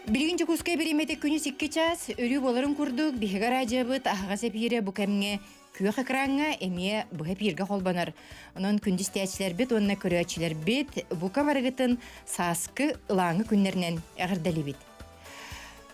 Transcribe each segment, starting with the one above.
Билигин Дьокуускай бириэмэтэ күнүс 2 чаас, өрүү буоларын курдук, биһиги араадьыйабыт аһаҕас эпиирэ бу кэмҥэ күөх экраҥҥа эмиэ быһа эпииргэ холбонор. Онон күндү истээччилэрбит уонна көрөөччүлэрбит бука барыгытын сааскы ылааҥы күннэринэн эҕэрдэлиибит.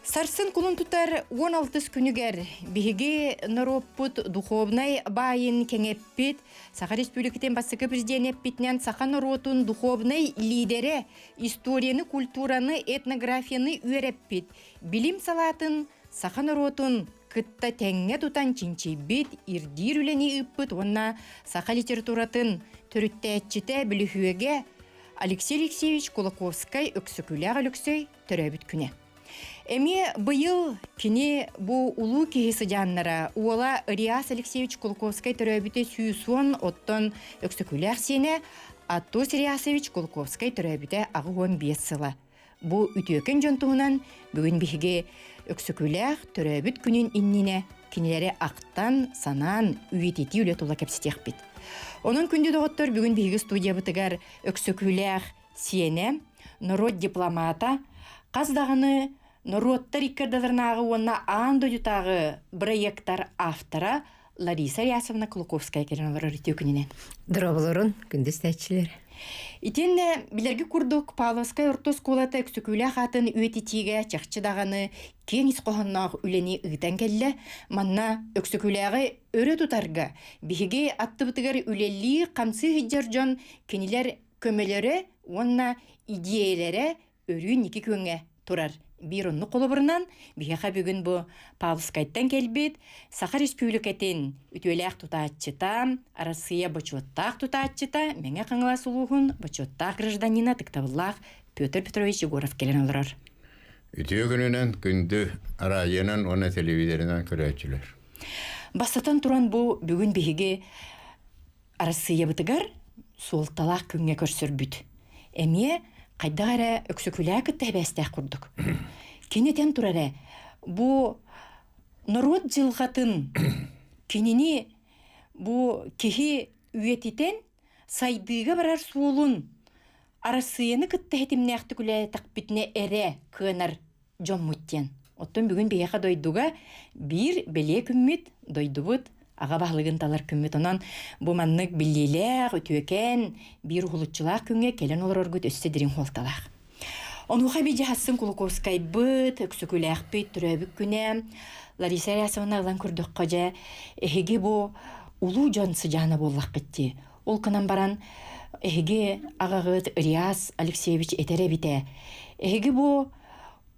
Сарсын кулун тутар 16 күнүгэр биһиги норуоппут духовнай баайын кэҥэппит Саха Республикатын бастакы президенэ эппитинэн саха норуотун духовнай лидерэ, историяны, культураны, этнографияны үөрэппит, билим салаатын саха норуотун кытта тэҥҥэ тутан чинчийбит, ирдиир үлэни ыыппыт уонна саха литературатын төрүттээччитэ, бүлүһүөгэ Алексей Алексеевич Кулаковскай Өксөкүлээх Өлөксөй төрөөбүт күнэ. Эмиэ быйыл кини бу улуу киһи сыдьааннара уола Риас Алексеевич Кулаковскай төрөөбүтэ 110, оттон Өксөкүлээх сиэнэ Атос Риасович Кулаковскай төрөөбүтэ 85 сыла. Бу үтүөкэн дьон туһунан бүгүн биһиги Өксөкүлээх төрөөбүт күнүн иннинэ кинилэри ахтан, санаан, үйэтитии үлэ тула кэпсэтиэхпит. Онон күндү доҕоттор, бүгүн биһиги студиябытыгар Өксөкүлээх сиэнэ, норуот дипломата, хас даҕаны норуоттар икки ардыларынааҕы уонна аан дойдутааҕы бырайыактар автора Лариса Рясовна Кулаковская кэлэн олорор үтүө күнүнэн. Дорооболорун, күндү истээччилэр. Итиэннэ билэрги курдук Павловскай орто оскуолата Өксөкүүлээх аатын үйэтитиигэ чахчы даҕаны киэҥ ис хоһоонноох үлэни ыытан кэллэ. Манна Өксөкүүлээҕи өрө тутарга биһиги аттыбытыгар үлэлии, хамсыы сылдьар дьон кинилэр көмөлөрө уонна идиэйэлэрэ өрүү ники күөҥҥэ турар. Биир оннук холобурунан биһиэхэ бүгүн бу Павловскайтан кэлбит Саха Республикатын үтүөлээх тутааччыта, Арассыыйа бочуоттаах тутааччыта, Мэҥэ Хаҥалас улууһун бочуоттаах гражданина ытыктабыллаах Петр Петрович Егоров кэлэн олорор. Үтүө күнүнэн күндү араадьыйанан уонна телевизорынан көрөөччүлэр. Бастатан туран бу бүгүн биһиги Арассыыйабытыгар суолталаах күҥҥэ көрсөрбүт. Эмиэ хайдах эрэ Өксөкүлээх кытта эбээстээх курдук. Кини этэн турар ээ, бу норуот дьылҕатын кинини бу киһи үйэтитэн сайдыыга барар суолун Арассыыйаны кытта ситимнээхтик үлэлэтэхпитинэ эрэ кыанар дьоммут диэн. Оттон бүгүн биһиэхэ дойдуга биир бэлиэ күммүт, дойдубут аҕа баһылыгын талар күммүт. Онон бу маннык биллиилээх, үтүөкэн, биир уһулуччулаах күҥҥэ кэлэн олороргут өссө дириҥ суолталаах. Онуоха эбии Дьаһассын Кулаковскайбыт, Өксөкүлээхпит төрөөбүт күнэ Лариса Рясовна ылан көрдөххө дьэ, эһиги бу улуу дьон сыдьаана буоллаххыт дии. Ол гынан баран эһиги аҕаҕыт Риас Алексеевич этэр эбитэ. Эһиги бу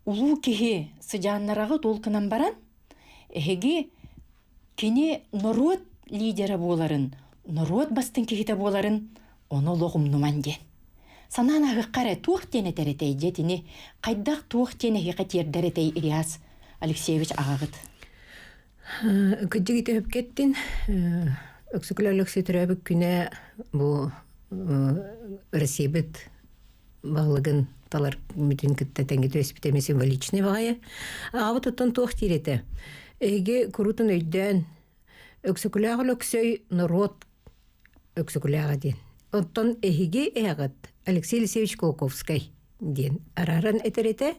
улуу киһи сыдьааннараҕыт ол гынан баран эһиги кини норуот лидера буоларын, норуот бастыҥ киһитэ буоларын ону олох умнуман диэн. Санаан аһыахха эрэ туох диэн этэр этэй дьэ хайдах туох диэн эһиэхэ тиэрдэр этэй Риас Алексеевич аҕаҕыт? Кырдьык ити өпкеттин Өксөкүлэ Өлөксөй төрөөбүт күнэ бу Россиябыт баһылыгын талар мүтүн кытта тэҥҥэ түбэспитэ эмиэ символичный баҕайы. Аҕабыт оттон туох диир этэ? Эһиги куруутун өйдөөн Өксөкүлээх Өлөксөй норуот Өксөкүлээҕэ диэн. Оттон эһиги эһэҕит Алексей Алексеевич Кулаковскай диэн арааран этэр этэ.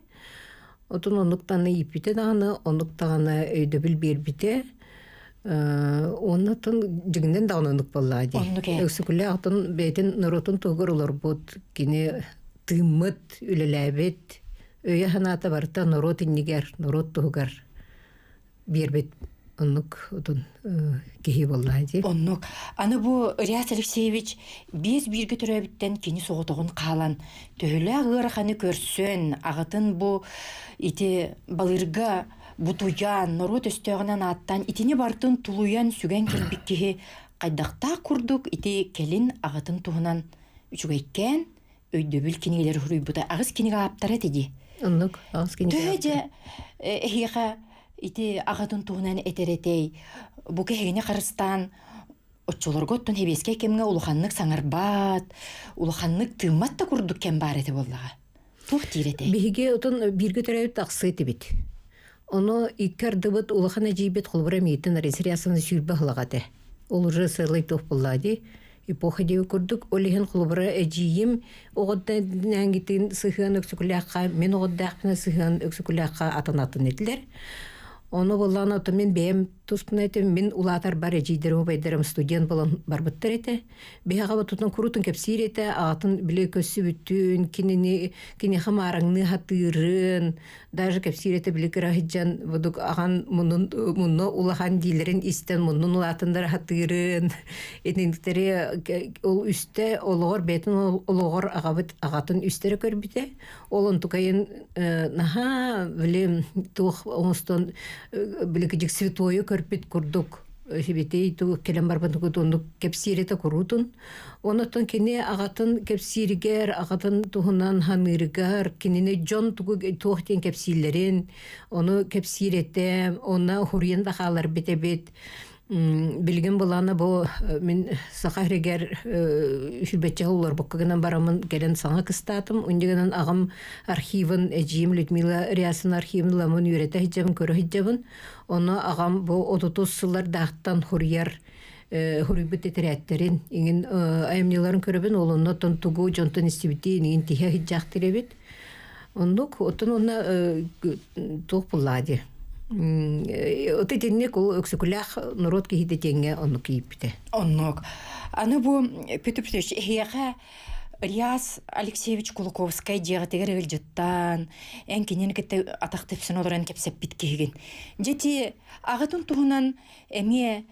Отун оннук даҕаны ииппитэ даҕаны, оннук даҕаны өйдөбүл биэрбитэ. Уонна оттон дьиҥинэн даҕаны оннук буоллаҕа дии. Оннук ээ. Өксөкүлээх оттон бэйэтин норуотун туһугар олорбут, кини тыыммыт, үлэлээбит, өйө-санаата барыта норуот иннигэр, норуот туһугар биэрбит оннук отун киһи буоллаҕа дии. Оннук. Аны бу Ильяс Алексеевич биэс бииргэ төрөөбүттэн кини соҕотоҕун хаалан төһөлөөх ыараханы көрсөн, аҕатын бу ити балыырга бутуйан, норуот өстөөҕүнэн ааттаан итини барытын тулуйан сүгэн кэлбит киһи хайдахтаах курдук ити кэлин аҕатын туһунан үчүгэйкээн өйдөбүл кинигэлэри суруйбута аҕыс кинигэ ааптара этэ дии. Оннук, аҕыс кинигэ Төһө дьэ эһиэхэ ити аҕатын туһунан этэр этэй, бу кэһигини харыстаан оччолорго оттон сэбиэскэй кэмҥэ улаханнык саҥарбат, улаханнык тыыммат да курдук кэм баар этэ буоллаҕа. Туох диир этэй? Биһиги отон бииргэ төрөөбүт тахсыы этибит. Ону икки ардыбыт улахан эдьиийбит холобура миитин Раиса Рясовна 20 сылаҕа этэ. Ол уже сыалай туох буоллаа дии. Эпоха диэби курдук ол иһин холобура эдьиийим оҕоддааҥҥытын сыһыан Өксөкүлээххэ мин оҕоддаахпына сыһыан Өксөкүлээххэ атын атын этилэр. Ону буоллаҕына оттон мин бэйэм туспунан этим мин улаатарбар эдьиийдэрим убайдарым студент буолан барбыттар этэ. Биһиэхэ аҕабытыттан куруутун кэпсиир этэ, аҕатын били көрсүбүтүн, кинини киниэхэ маарыҥныы сатыырын, даже кэпсиир этэ били кыра сылдьан будук аҕан муннун мунну улахан дииллэрин истэн муннун улаатыннара сатыырын итинниктэри ол үстэ олоҕор бэйэтин олоҕор аҕабыт аҕатын үстэрэ көрбүтэ ол онтукайын наһаа били туох оҥостон били кыдьык святойу көрбүт курдук сибэтиэй ту кэлэн барбын оннук кэпсиир этэ куруутун Онон кини аҕатын кэпсииригэр, аҕатын туһунан ханыырыгар, кинини дьон тугу туох диэн кэпсииллэрин, ону кэпсиир этэ, онно уһуруйан да хааларбыт эбит. Билигин былаана бу мин саха сиригэр сүүрбэччэ сыл олорбукка гынан бараммын кэлэн саҥа кыстаатым. Инньэ гынан аҕам архивын, эдьиийим Людмила Рясина архивын ыламмын үөрэтэ сылдьабын, көрө сылдьабын. Ону аҕам бу отутус сыллардаахтан хуруйар хуруйбут тэтэрээттэрин иҥин айымньыларын көрөбүн ол оннуттан тугу дьонтон истибитин иҥин тиһэ сылдьаахтыр эбит оннук оттон уонна туох буллаа дии от итинник ол өксөкүлээх норуот киһитэ диэҥҥэ оннук киирбитэ оннук аны бу Петр Петрович эһиэхэ Ильяс Алексеевич Кулаковскай дьиэҕитигэр ыалдьыттаан эн кинини кытта атах тэпсэн олорон кэпсэппит киһигин дьэ аҕатын туһунан эмиэ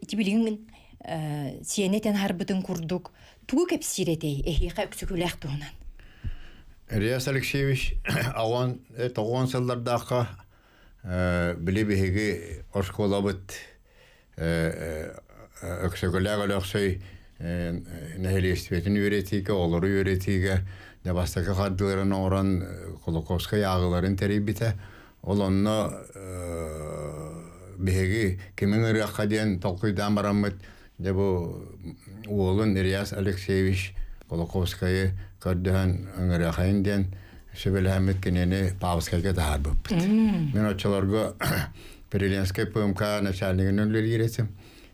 ити билигин сиэнэ этэн аһарбытын курдук тугу кэпсиир этэй эһиэхэ өксөкүлээх туһунан? Ильяс Алексеевич аҕан тоҕуон сыллардаахха били биһиги оскуолабыт Өксөкүлээх Өлөксөй нэһилиэстибэтин үөрэтиигэ, олору үөрэтиигэ дьэ бастакы хардыыларын оҥорон Кулаковскай ааҕыыларын тэрийбитэ. Ол онно биһиги кимин ырыахха диэн толкуйдаан бараммыт, дьэ бу уолун Ильяс Алексеевич Кулаковскайы көрдөһөн ыҥырыахайын диэн сүбэлэһэммит кинини Павловскайга таһаарбыппыт. Мин оччолорго Переленскэй ПМК начальнигынан үлэлиир этим.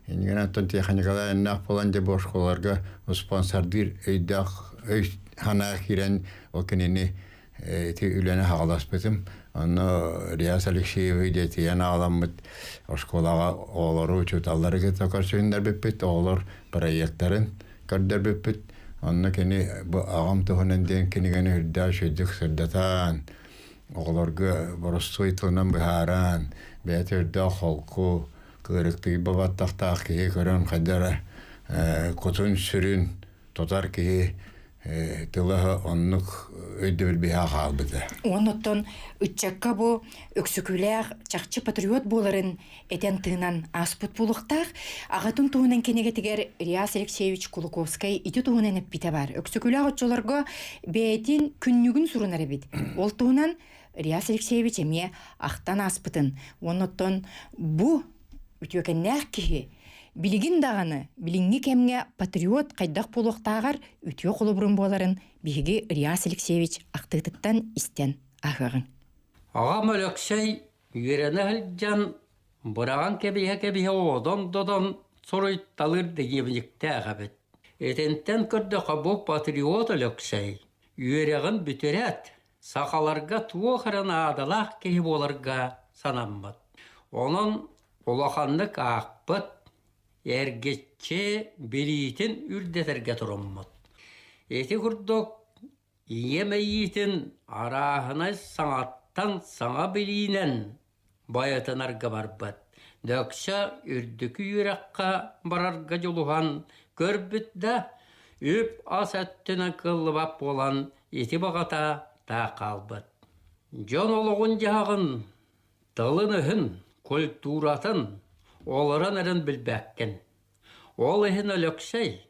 Иннигинэн оттон техникалар эннээх буолан дьэ бу оскуолаларга спонсордыыр өйдөөх өй санаа киирэн ол кинини ити үлэни хаҕаласпытым. Онно Риас Алексеевы дьэтийэн аҕаламмыт оскуолаҕа оҕолору, учууталлары кытта көрсүһүннэрбиппит, оҕолор проектарын көрдөрбүппүт. Онно кини бу аҕам туһунан диэн кинигэни үрдээх үчүгэйдик сырдатан, оҕолорго боростуой тылынан быһааран, бэйэтэ үрдээх холку, кыырыктыйба баттахтаах киһи көрөн хайдара кутун-сүрүн тутар киһи тыла оннук өйдөбүл биһа хаалбыта. Оннуттан ыччакка бу өксөкүлээх чахчы патриот буоларын этэн тыынан ааспыт буолуохтаах. Аҕатын туһунан кинигэтигэр Ильяс Алексеевич Кулаковскай ити туһунан эппитэ бар. Өксөкүлээх оччолорго бэйэтин күннүгүн сурунар эбит. Ол туһунан Ильяс Алексеевич эмиэ ахтан ааспытын. Оннуттан бу үтүөкэннээх киһи билигин даҕаны билиҥҥи кэмҥэ патриот хайдах буолуохтааҕар үтүө холобурун буоларын биһиги Ильяс Алексеевич ахтыытыттан истэн аһыаҕыҥ. Аҕам Өлөксөй үөрэнэ сылдьан быраҕан кэбиһэ-кэбиһэ одон-додон суруйталыыр дневниктээх эбит. Итинтэн көрдөххө бу патриот Өлөксөй үөрэҕин бүтэрээт сахаларга туох эрэ наадалаах киһи буоларга санаммыт. Онон улаханнык аахпыт, эргиччи билиитин үрдэтэргэ туруммут. Ити курдук ийэм эйиитин арааһынай саҥаттан саҥа билиинэн байытынарга барбыт. Дөксө үрдүкү үөрэххэ барарга дьулуһан көрбүт да, үп-ас өттүнэн кыаллыбат буолан ити баҕата таах хаалбыт. Дьон олоҕун-дьаһаҕын, тылын-өһүн, культуратын олорон эрэн билбэккин. Ол иһин Өлөксөй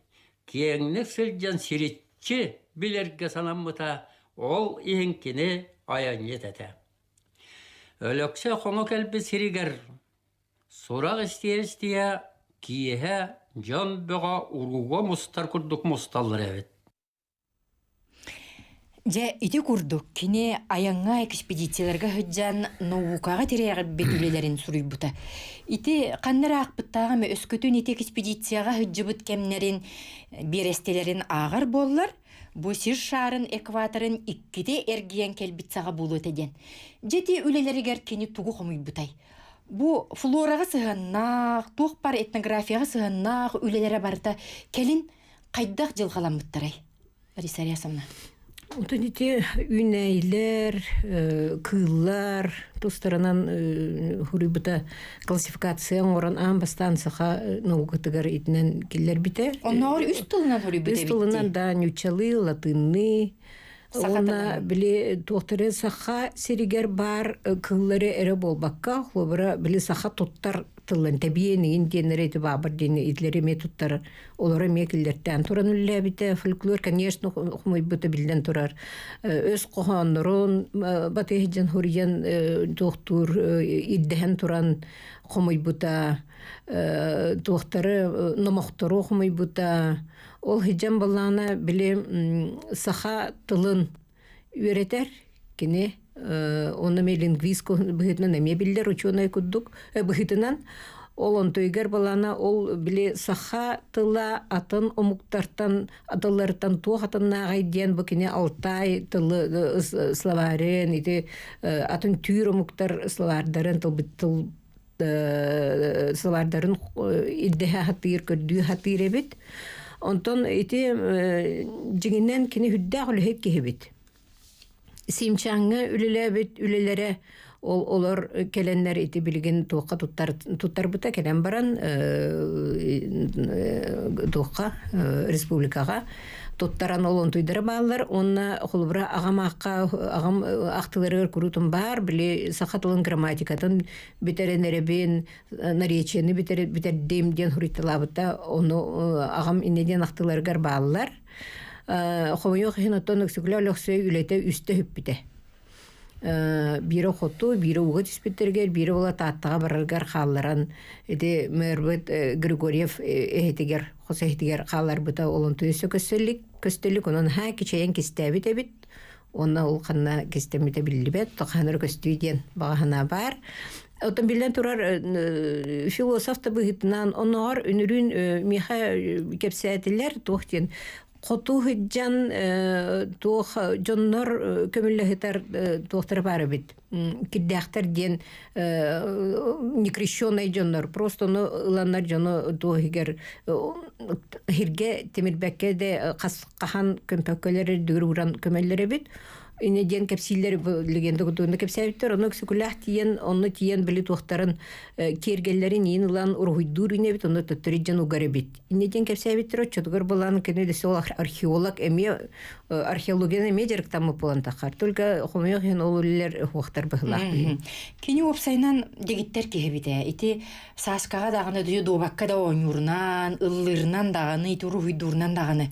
киэҥник сылдьан сириччи билэргэ санаммыта, ол иһин кини айанньыт этэ. Өлөксөй хоно кэлбит сиригэр сурах истиэ-истиэ киэһэ дьон бөҕө урууга мустар курдук мусталлар эбит. Дьэ, ити курдук кини айаҥҥа экспедицияларга сылдьан наукаҕа тирэҕирбит үлэлэрин суруйбута. Ити ханна эрэ аахпыттааҕым өскөтүн ити экспедицияҕа сылдьыбыт кэмнэрин биэрэстэлэрин ааҕар буоллар, бу сир шаарын экваторын иккитэ эргийэн кэлбит саҕа буолуо этэ диэн. Дьэ ити үлэлэригэр кини тугу хомуйбутай? Бу флораҕа сыһыаннаах, туох баар этнографияҕа сыһыаннаах үлэлэрэ барыта кэлин хайдах дьылҕаламмыттарай? Лариса Арясовна. Отон ити үүнээйилэр, кыыллар тустарынан хуруйбута классификация оҥорон аан бастаан саха наукатыгар итинэн киллэрбитэ. Оннооҕор үс тылынан хоруйбут Үс тылынан да ньуччалыы, латынныы, уонна били туохтары саха сиригэр баар кыыллары эрэ буолбакка, холобура били саха туттар тыллан тэбиэн игин диэннэри ити баабыр диэн итилэри эмиэ туттар олору эмиэ киллэртээн туран үллээбитэ фольклор конечно хомуйбута биллэн турар өс хоһооннорун батыһыдьан хуруйан туохтуур ирдэһэн туран хомуйбута туохтары номохтору хомуйбута ол хидьан балаана били саха тылын үөрэтэр кини онно эмиэ лингвист быһыытынан эмиэ биллэр учуонай курдук быһыытынан ол онтуйгар балана ол били саха тыла атын омуктартан тылларыттан туох атыннааҕай диэн бу кини алтай тылы словарин ити атын түүр омуктар словардарын тылбыт тыл словардарын ирдэһэ хатыыр көрдүү хатыыр эбит онтон ити дьиҥинэн кини үрдээх үлэһит киһибит Симчаҥҥа үлэлээбит үлэлэрэ ол олор кэлэннэр ити билигин туохха туттар туттарбыта кэлэн баран туохха республикаҕа туттаран ол онтуйдара бааллар уонна холобура аҕам аахха аҕам ахтыларыгар куруутун баар били саха тылын грамматикатын бүтэрэн эрэбин наречиены бүтэрдим диэн суруйталаабыта ону аҕам иннэ диэн ахтыларыгар бааллар Хомойуох иһин оттон Өксөкүлэ Өлөксөй үлэтэ үстэ сүппүтэ. Биирэ хоту, биирэ ууга түспүттэригэр, биирэ буола Тааттаҕа барарыгар хаалларан ити мэрбыт Григорьев эһэтигэр, хос эһэтигэр хаалларбыта ол онту өссө көстөллүк, көстөллүк онон ха кичэйэн кистээбит эбит. Уонна ол ханна кистэммитэ биллибэт, хаһан эрэ көстүү диэн баҕа санаа баар. Оттон биллэн турар философ да быһыытынан оннооҕор үнүрүүн миэхэ кэпсээтилэр туох диэн хоту сылдьан туох дьоннор көмүллэһитэр туохтара баар эбит кирдээхтэр диэн некрещенный дьоннор просто ону ыланнар дьону туох иһигэр иһиргэ тимирбэккэ да хаһан көмпөккөлөр үрдүгэр ууран көмөллөр эбит Инньэ диэн кэпсииллэр легенда курдугунна кэпсээбиттэр. Онно Өксөкүлээх тиийэн, онно тиийэн били туохтарын киэргэллэрин иин ылан уруһуйдуур инэ эбит, онно төттөрү дьон угар эбит. Инньэ диэн кэпсээбиттэр. Оччотугар булан кини өссө ол археолог эмиэ археологияны эмиэ дьарыктаммыт буолан таххар. Только хомойуох иһин ол үлэлэр уохтар быһылаах. Кини уопсайынан дэгиттэр киһи эбит ээ. Ити Сааскаҕа даҕаны дуобакка да оонньуурунан, ыллыырынан даҕаны, ити уруһуйдуурунан даҕаны.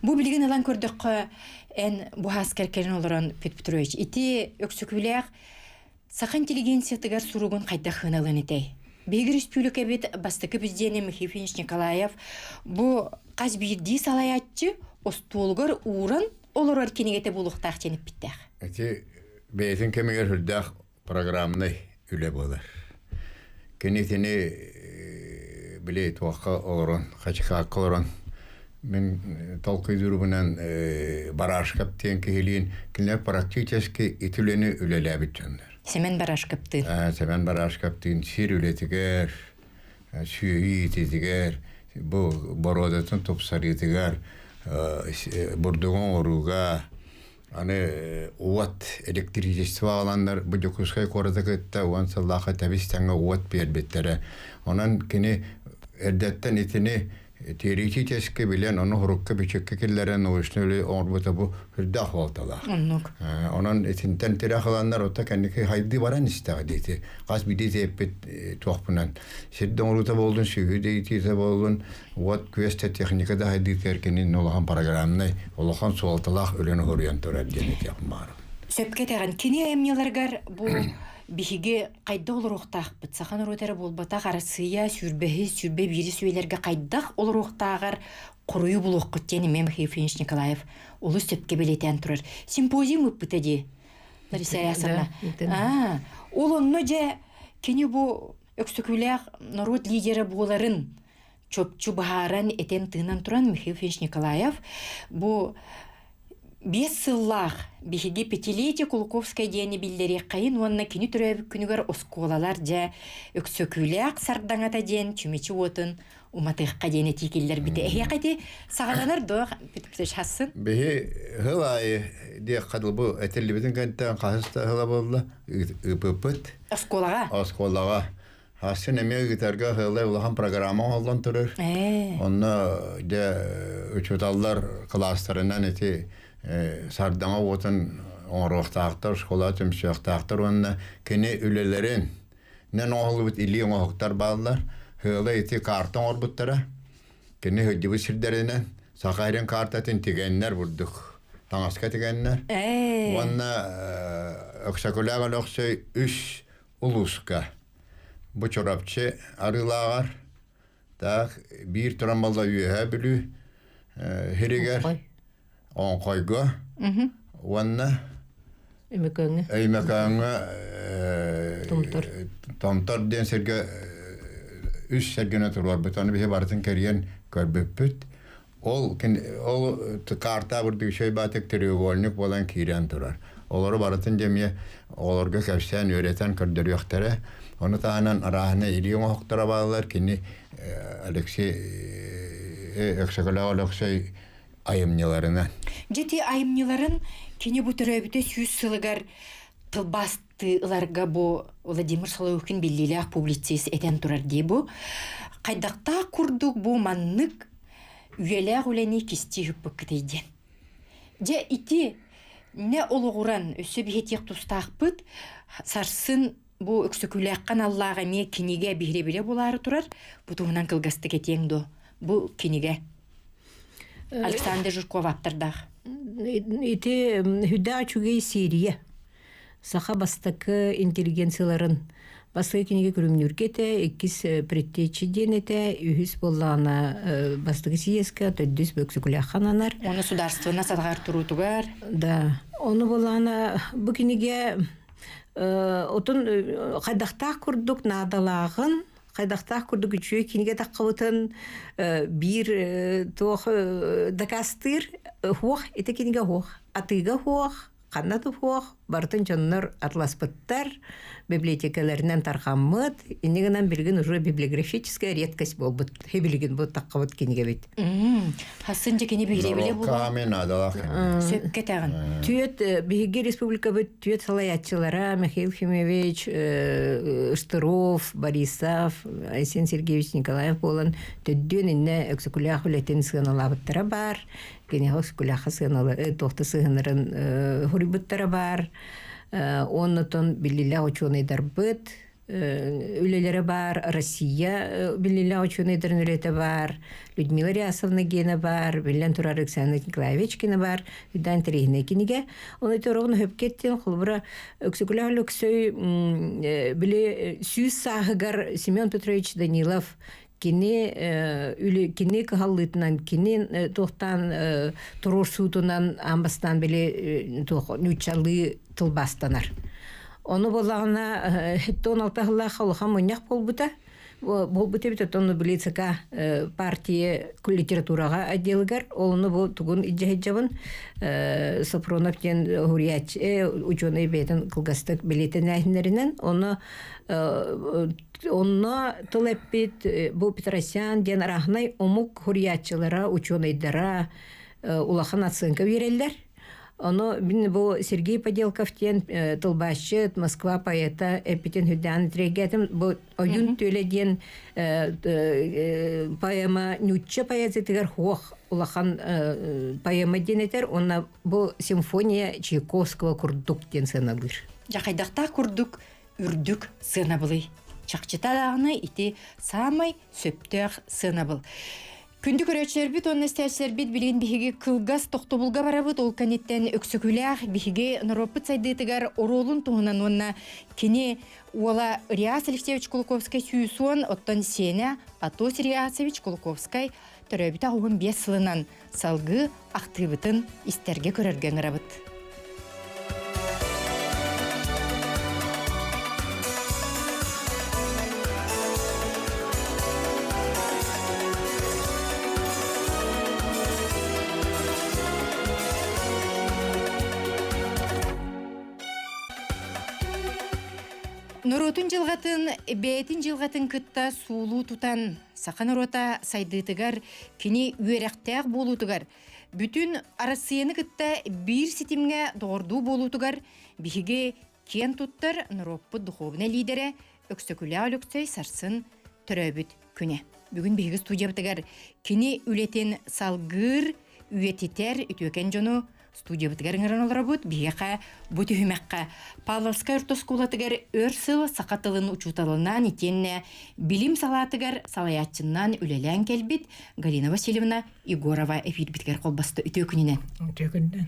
Бу билигин ылан көрдөххө, Эн бу ааскар кэлэн олорон, Петр Петрович, ити Өксөкүүлээх саха интеллигенциятыгар суругун хайдах сыаналыан этэй? Биһиги республикабыт бастакы президенэ Михаил Ильич Николаев бу хас биирдии салайааччы остуолугар ууран олорор кинигэтэ буолуохтаах диэн эппиттээх. Ити бэйэтин кэмигэр сүрдээх программнай үлэ буолар. Кини итини били туохха олорон, хачыкаакка олорон мин толкуйдуурбунан Барашкап диэн киһилиин кинилэр практически ити үлэни үлэлээбит дьоннор. Семен Барашкаптыын. Семен Барашкаптыын сир үлэтигэр, сүөһү иитиитигэр, бу боруодатын тупсарыытыгар, бурдугу оҥорууга, Аны уот электричество аҕаланнар бу Дьокуускай куораты кытта уон сыллаахха тэбис-тэҥҥэ уот биэрбиттэрэ. Онон кини эрдэттэн итини теоретически билэн, ону сурукка-бичиккэ киллэрэн научнай үлэ оҥорбута бу үрдээх суолталаах. Оннук. Онон итинтэн тирэх ыланнар оттон кэнники хайдыы баран истэҕэ диэти. Хас биирдии тиэппит туохпунан сирдэ оҥоруута буоллун, сүөһү да иитиитэ буоллун, уот күөс да техника да хайдыытыгар кини улахан программнай, улахан суолталаах үлэни хоруйан турар диэн этиэхпин баҕарабын. Сөпкө этэҕин. Кини айымньыларыгар бу биһиги хайдах олоруохтаахпыт саха норуота эрэ буолбатах Арассыыйа сүүрбэһис 21-ис үйэлэргэ хайдах олоруохтааҕар хоруйу булуоххут диэн эмиэ Михаил Ефимович Николаев олус сөпкө бэлиэтээн турар. Симпозиум ыппыта дии Лариса Аясовна. Аа, ол онно дьэ кини бу Өксөкүлээх норуот лидерэ буоларын чопчу быһааран этэн-тыынан туран Михаил Ефимович Николаев бу 5 сыллаах биһиги пятилетие Кулаковскай диэни биллэриэххэйин уонна кини төрөөбүт күнүгэр оскуолалар дьэ Өксөкүлээх сардаҥата диэн чүмэчи уотун уматыахха диэн этии киллэрбитэ. Эһиэхэ ити саҕаланар дуо, Петр Петрович Хассын? Биһи сыл аайы диэххэ дылы бу этиллибитин кэнниттэн хаһыс да сыла буолла ыыппыппыт. Оскуолаҕа? Оскуолаҕа. Хассын эмиэ ыытарга сылай улахан программа оҥоһуллан турар. Онно дьэ учууталлар кылаастарынан ити сардаҥа уотун оҥоруохтаахтар, школа түмсүөхтаахтар уонна кини үлэлэрин нэн оҥоһуллубут илии оҥоһуктар бааллар. Сыала ити карта оҥорбуттара. Кини сылдьыбыт сирдэринэн Саха сирин картатын тигэннэр бурдук таҥаска тигэннэр. Уонна Өксөкүлээх Өлөксөй үс улууска бу Чурапчы арыылааҕар таах биир туран балла Үөһээ Бүлүү сиригэр Оҥхойго уонна Өймөкөөҥҥө Өймөкөөҥҥө Томтор. Томтор диэн сиргэ үс сэргэни туруорбут. Ону биһи барытын кэрийэн көрбүппүт. Ол ол карта бурдук үчүгэй баатык треугольник буолан киирэн турар. Олору барытын дьэ эмиэ оҕолорго кэпсээн, үөрэтэн көрдөрүөхтэрэ. Ону таһынан арааһына илии оҥоһуктара бааллар. Кини Алексей Өксөкөлөөх Өлөксөй айымньыларынан. Дьэ ити айымньыларын кини бу төрөөбүтэ 100 сылыгар тылбаастыы ыларга бу Владимир Соловьевкин биллиилээх публицист этэн турар дии бу. Хайдахтаах курдук бу маннык үйэлээх үлэни кистии ыппыккытый диэн. Дьэ ити не олоҕуран өссө биһэтиэх тустаахпыт сарсын бу Өксөкүлээххэ аналлаах эмиэ кинигэ биһирэбилэ буолаары турар. Бу туһунан кылгастык этиэҥ дуо? Бу кинигэ Александр Жирков ааптардаах. Ити сүрдээх үчүгэй серия. Саха бастакы интеллигенцияларын бастакы кинигэ Күлүмнүүргэ этэ, иккис Предтечи диэн этэ, үһүс буоллаҕына бастакы съезкэ, төрдүс Өксөкүлээххэ ананар. Оны судаарыстыбаннас атаҕар туруутугар. Да. Ону буоллаҕына бу кинигэ отун хайдахтаах курдук наадалааҕын хайдахтаах курдук үчүгэй кинигэ таххыбытын биир туох дакаастыыр хуох ити кинигэ хуох атыыга хуох ханна да хуох барытын дьоннор атласпыттар библиотекаларынан тарҕаммыт инньэ гынан билигин уже библиографическая редкость буолбут билигин бу таххабыт кинигэбит Хассын дьэ кини биһирэбилэ буолуо. Сөпкө этэҕин. Түөт биһиги республикабыт түөт салайааччылара Михаил Ефимович Штыров, Борисов, Айсен Сергеевич Николаев буолан төрдүөн иннэ Өксөкүлээх үлэтин сыаналаабыттара баар. Киниэхэ Өксөкүлээххэ сыанала туохта сыһынарын хоруйбуттара баар. Оннотон биллилээх учуонайдарбыт үлэлэрэ баар, Россия биллилээх учуонайдарын үлэтэ баар, Людмила Рясовна гена баар, биллэн турар Александр Николаевич гена баар, үрдээн интэриэһинэй кинигэ. Оны төрөҕүн өһөпкеттин, холобура, Өксөкүлээх Өлөксөй били 100 сааһыгар Семен Петрович Данилов кини кини кыһаллыытынан кини туохтаан туруорсуутунан аан бастаан били туох нууччалыы тылбаастанар. Ону буоллаҕына 76 сыллаах улахан мунньах буолбута. Буолбут эбит оттон били ЦК партия литератураҕа отделыгар олону бу тугун илдьэ Сапронов диэн уһуйааччы учуонай бэйэтин кылгастык билиэтинээһиннэринэн ону онно тыл эппит бу Петросян диэн арааһынай омук хуруйааччылара, учуонайдара улахан оценка биэрэллэр. Ону мин бу Сергей Поделков диэн тылбаасчыт, Москва поэта эппитин үрдээн итиргээтим. Бу Ойун Төлө диэн поэма ньучча поэзиятыгар хуох улахан поэма диэн этэр. Уонна бу симфония Чайковского курдук диэн сыаналыыр. Дьэ хайдахтаах курдук үрдүк сыанабылый. Чахчыта даҕаны ити саамай сөптөөх сыанабыл. Күндү көрөөччүлэрбит уонна истээччилэрбит билигин биһиги кылгас тохтобулга барабыт. Ол кэнниттэн Өксөкүлээх биһиги норуоппут сайдыытыгар оруолун туһунан уонна кини уола Риас Алексеевич Кулаковскай 110, оттон сиэнэ Атос Риасович Кулаковскай төрөөбүтэ 85 сылынан салгыы ахтыыбытын истэргэ көрөргө ыҥырабыт. Норуотун дьылҕатын бэйэтин дьылҕатын кытта суулуу тутан саха норуота сайдыытыгар кини үөрэхтээх буолуутугар бүтүн Арассыыйаны кытта биир ситимҥэ доҕордуу буолуутугар биһиги киэн туттар норуоппут духуобунай лиидэрэ Өксөкүлээх Өлөксөй сарсын төрөөбүт күнэ. Бүгүн биһиги студиябытыгар кини үлэтин салгыыр, үйэтитэр үтүөкэн дьону студиябытыгар ыҥыран олоробут. Биһиэхэ бу түһүмэххэ Павловскай орто оскуолатыгар өр сыл саха тылын учууталынан итиэннэ билим салаатыгар салайааччынан үлэлээн кэлбит Галина Васильевна Егорова эфирбитигэр холбосто үтүө күнүнэн. Үтүө күнүнэн.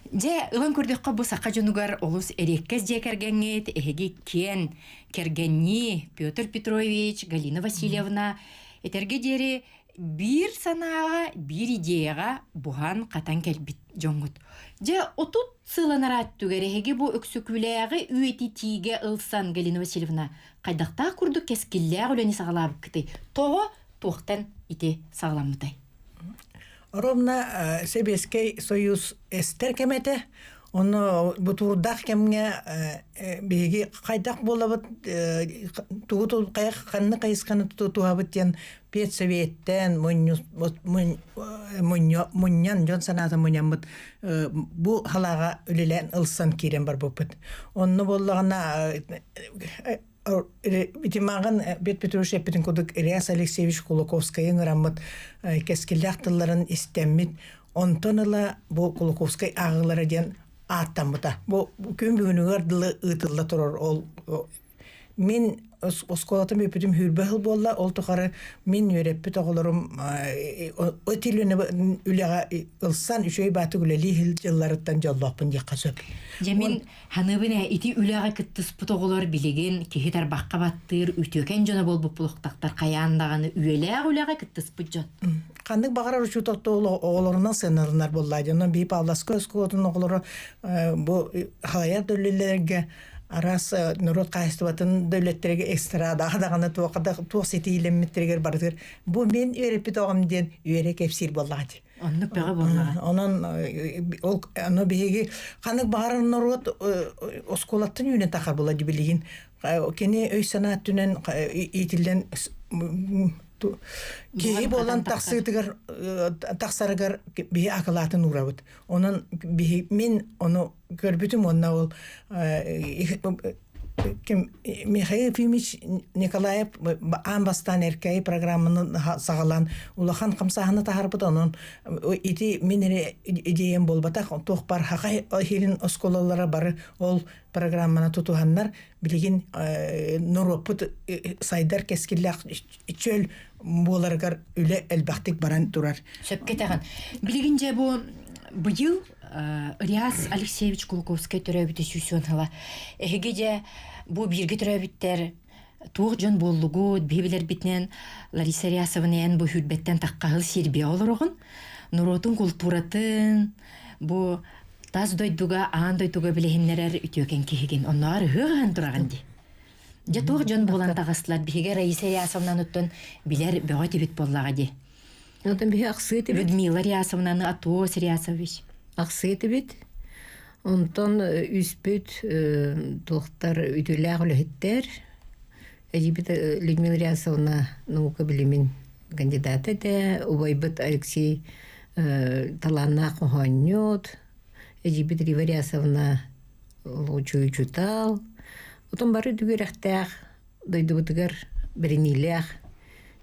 Дьэ, ылан көрдөххө бу саха дьонугар олус эриэккэс дьиэ кэргэҥҥит, эһиги киэн кэргэннии Петр Петрович, Галина Васильевна этэргэ диэри биир санааҕа, биир идеяҕа буһан-хатан кэлбит дьоҥҥут. Дьэ, 30 сыл анараа өттүгэр эһиги бу Өксөкүлээҕи үйэтитиигэ ылсан, Галина Васильевна, хайдахтаах курдук кэскиллээх үлэни саҕалаабыккытый? Тоҕо туохтан ити саҕаламмытай? Ровно Сэбиэскэй Союз эстэр кэмэ этэ. Онно бутуурдаах кэмҥэ биһиги хайдах буолабыт, тугу ханнык хайысханы тутуһабыт диэн педсоветтэн мунньан дьон санаатын мунньаммыт бу халааҕа үлэлээн ылсан киирэн барбыппыт. Онно буоллаҕына ити мааҕын Петр Петрович эппитин курдук Ильяс Алексеевич Кулаковскайы ыҥыраммыт кэскиллээх тылларын истэммит онтон ыла бу Кулаковскай ааҕыылара диэн ааттаммыта. Бу күн бүгүнүгэр дылы ыытылла турар ол мин оскуолатын бүппүтүм сүүрбэ сыл буолла ол тухары мин үөрэппит оҕолорум ити үлэҕэ ылсан үчүгэй баатык үлэлии сылдьалларыттан дьоллоохпун диэххэ сөп. Дьэ мин Ханыыбын ээ, ити үлэҕэ кыттыспыт оҕолор билигин киһи тарбахха баттыыр үтүөкэн дьоно буолбут булуктахтар хайаан даҕаны үйэлээх үлэҕэ кыттыспыт дьон. Ханнык баҕарар учуутал оҕолорунан сыаналанар буоллаа дьонно бии Павловскай оскуолатын оҕолоро бу халайар да үлэлэргэ араас норуот хаһаайыстыбатын да үлэттэригэр эстрадаҕа даҕаны туохха да туох ситиилэммиттэригэр барытыгар бу мин үөрэппит оҕом диэн үөрэ кэпсиир буоллаҕа дии. Оннук бөҕө буоллаҕа. Онон ол ону биһиги ханнык баҕарар норуот оскуолаттан үүнэн тахар була билигин кини өй-санаа өттүнэн иитиллэн киһи буолан тахсыытыгар тахсарыгар биһи акылаатын уурабыт. Онон биһи мин ону көрбүтүм уонна ол ким Михаил Ефимович Николаев аан бастаан Эркээйи программаны саҕалаан улахан хамсааһыны таһаарбыт онон ити мин эрэ идеям буолбатах туох бар хахай иһирин оскуолалара бары ол программаны тутуһаннар билигин норуоппут сайдар кэскиллээх чөл буоларыгар үлэ элбэхтик баран турар. Сөпкө этэҕин. Билигин дьэ бу быйыл Риас Алексеевич Кулаковскай төрөөбүтэ 110 сыла. Эһиги дьэ бу бииргэ төрөөбүттэр туох дьон буоллугут, биһи билэрбитинэн Лариса Рясовна эн бу сүүрбэттэн таххаһыл Сербия олороҕун. Норуотун култууратын бу тас дойдуга, аан дойдуга билиһиннэрэр үтүөкэн киһигин. Оннооҕор ыһыах ыһан тураҕын дии. Дьэ туох дьон буолан таҕыстылар биһиги Раиса Рясовнаны оттон билэр бөҕө этибит буоллаҕа дии. Оттон биһи ахсыы этибит. Людмила Рясовнаны Атос Рясович. Ахсыы этибит. Онтон үспүт туохтар үтүөлээх үлэһиттэр. Эдьиийбит Людмила Рясовна наука билимин кандидата этэ. Убайбыт Алексей талааннаах хоһоонньут. Эдьиийбит Рива Рясовна учуутал. Отон бары үөрэхтээх дойдубутугар бэриниилээх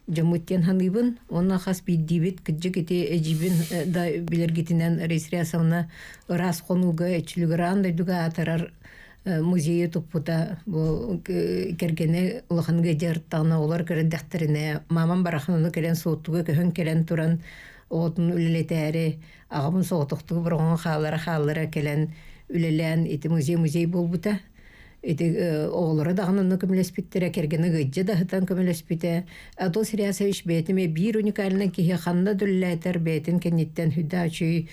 дьоммут диэн саныыбын. Уонна хас биирдиибит кырдьык ити эдьиийбин да билэргитинэн Раиса Рясовна ыраас хонууга, Чилигыраан дойдуга аатырар. музейы туппута. Бу кэргэнэ улахан ыалдьартаҕына олор көрөрдөхтөрүнэ мамам барахан ону кэлэн Суоттуга көһөн кэлэн туран оҕотун үлэлэтээри аҕабын соҕотохтуу бороҕоҥҥо хааллара-хааллара кэлэн үлэлээн ити музей-музей буолбута. Ити оҕолоро даҕаны онно көмөлөспүттэрэ, кэргэнэ ыалдьа да сытан көмөлөспүтэ. Адол Серясович бэйэтэ эмиэ биир уникальнай киһи ханна да үлэлээтэр бэйэтин кэнниттэн сүрдээх үчүгэй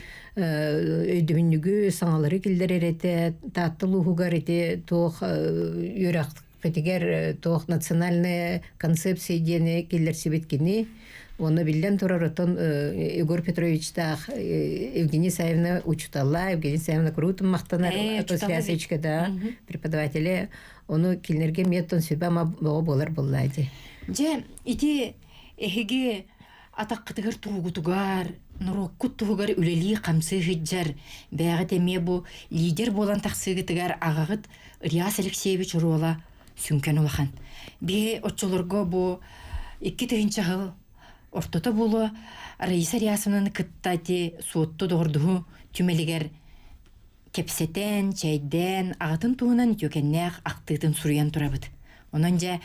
өйдөбүнньүгү, саҥалары киллэрэр этэ. Таатта улууһугар ити туох үөрэхпитигэр туох национальная концепция диэни киллэрсибит кини. Уонна биллэн турар, оттон Егор Петровичтаах Евгения Исаевна учуталла, Евгения Исаевна куруутун махтанар Связочка да преподавателе. Ону кинилэргэ эмиэ оттон сүбэ-ама бөҕө буолар буоллаа дии. Дьэ, ити эһиги атаххытыгар туруугутугар, норуоккут туһугар үлэлии-хамсыы сылдьар, бэйэҕит эмиэ бу лидер буолан тахсыыгытыгар аҕаҕыт Ильяс Алексеевич оруола сүҥкэн улахан. Биһи оччолорго бу 2000 сыл ортото буолуо Раиса Рясовнаны кытта ити Суотту доҕордуһуу түмэлигэр кэпсэтэн, чэйдээн, аҕатын туһунан үтүөкэннээх ахтыытын суруйан турабыт. Онон дьэ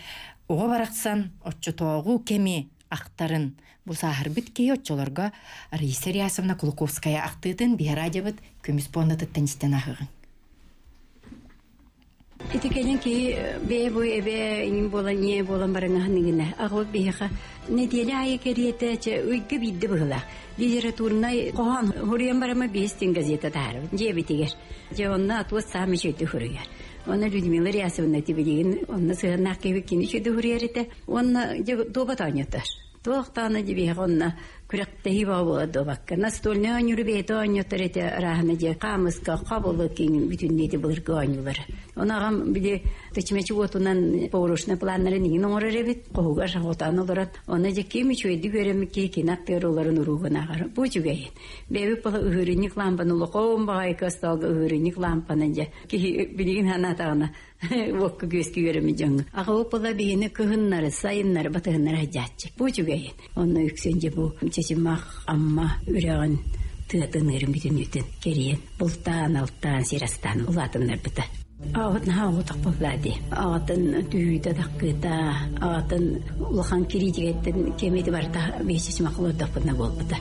оҕо барахсан оччотооҕу кэми ахтарын бу сааһырбыт киһи оччолорго Раиса Рясовна Кулаковская ахтыытын биһи радиобыт көмүс пуондатыттан истэн ааһыаҕыҥ. Ити кэлин киһи бэйэ бу эбэ иҥин буолан ийэ буолан бараҥаһын иҥинэ аҕабыт биһиэхэ нэдиэлэ аайы кэриэтэ чэ ыйга биирдэ быһыылаах литературнай хоһоон суруйан барама биһис тин газета таһаарабыт дьиэбитигэр дьэ онно атуос саамай үчүгэйдик суруйар онно Людмила Рясовна ити билигин онно сыһыаннаах киһи кини үчүгэйдик суруйар этэ уонна дьэ дуобат оонньотор Туох даҕаны дьиэҕэ онно күрэхтэһии бөҕө буолар дуобакка. Настольнай оонньууру бэйэтэ оонньотор этэ арааһына дьиэ хаамыска, хабылык бүтүннүү ити былыргы оонньуулары. Ону аҕам били чүмэчи уотунан поворочнай планнарын иҥин оҥорор эбит, хоһугар хотоон олорон. Онно дьэ ким үчүгэйдик үөрэммит киһи кини аттыгар олорон уруугун ааҕар. Бу үчүгэйин. Бэйэбит буола ыһыырынньык лампаны улахан баҕайы остуолга ыһыырынньык лампаны дьэ киһи билигин санаатаҕына Уокка күөскэ үөрэммит дьоҥҥо. Аҕабыт була биһини кыһыннары, сайыннары батыһыннары сылдьааччы. Бу үчүгэйин. Онно үксүн дьэ бу Чычымах, Амма үрэҕин тыатын ыырын бүтүннүүтүн кэрийэн, бултаан-алтаан, сир астаан улаатыннарбыта. Аҕабыт наһаа оҕотох буоллаа дии. Аҕатын түһүүтэ таккыта, аҕатын улахан кириитикэттэн кэмити барыта биһи Чычымах олордохпутуна буолбута.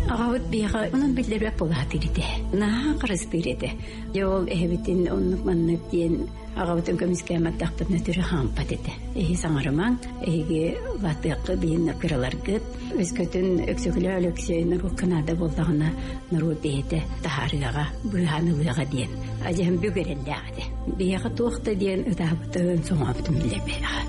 Аҕабыт биһиэхэ онон биллэрбэт буолаатыыр этэ. Наһаа харыстыыр этэ. Дьэ ол эһэбитин оннук-маннык диэн аҕабытын көмүскээмэтэхпитинэ түрө хаампат этэ. Эһи саҥарымаҥ, эһиги улаатыахха биһин кыраларгыт. Өскөтүн Өксөкүлээх Өлөксөй норуокка наада буоллаҕына норуот бэйэтэ таһаарыаҕа, быыһаан ылыаҕа диэн адьаһын бүк эрэллээх этэ. Биһиэхэ туох да диэн ытаабытын, соҥообутун билэрбэтэҕэ.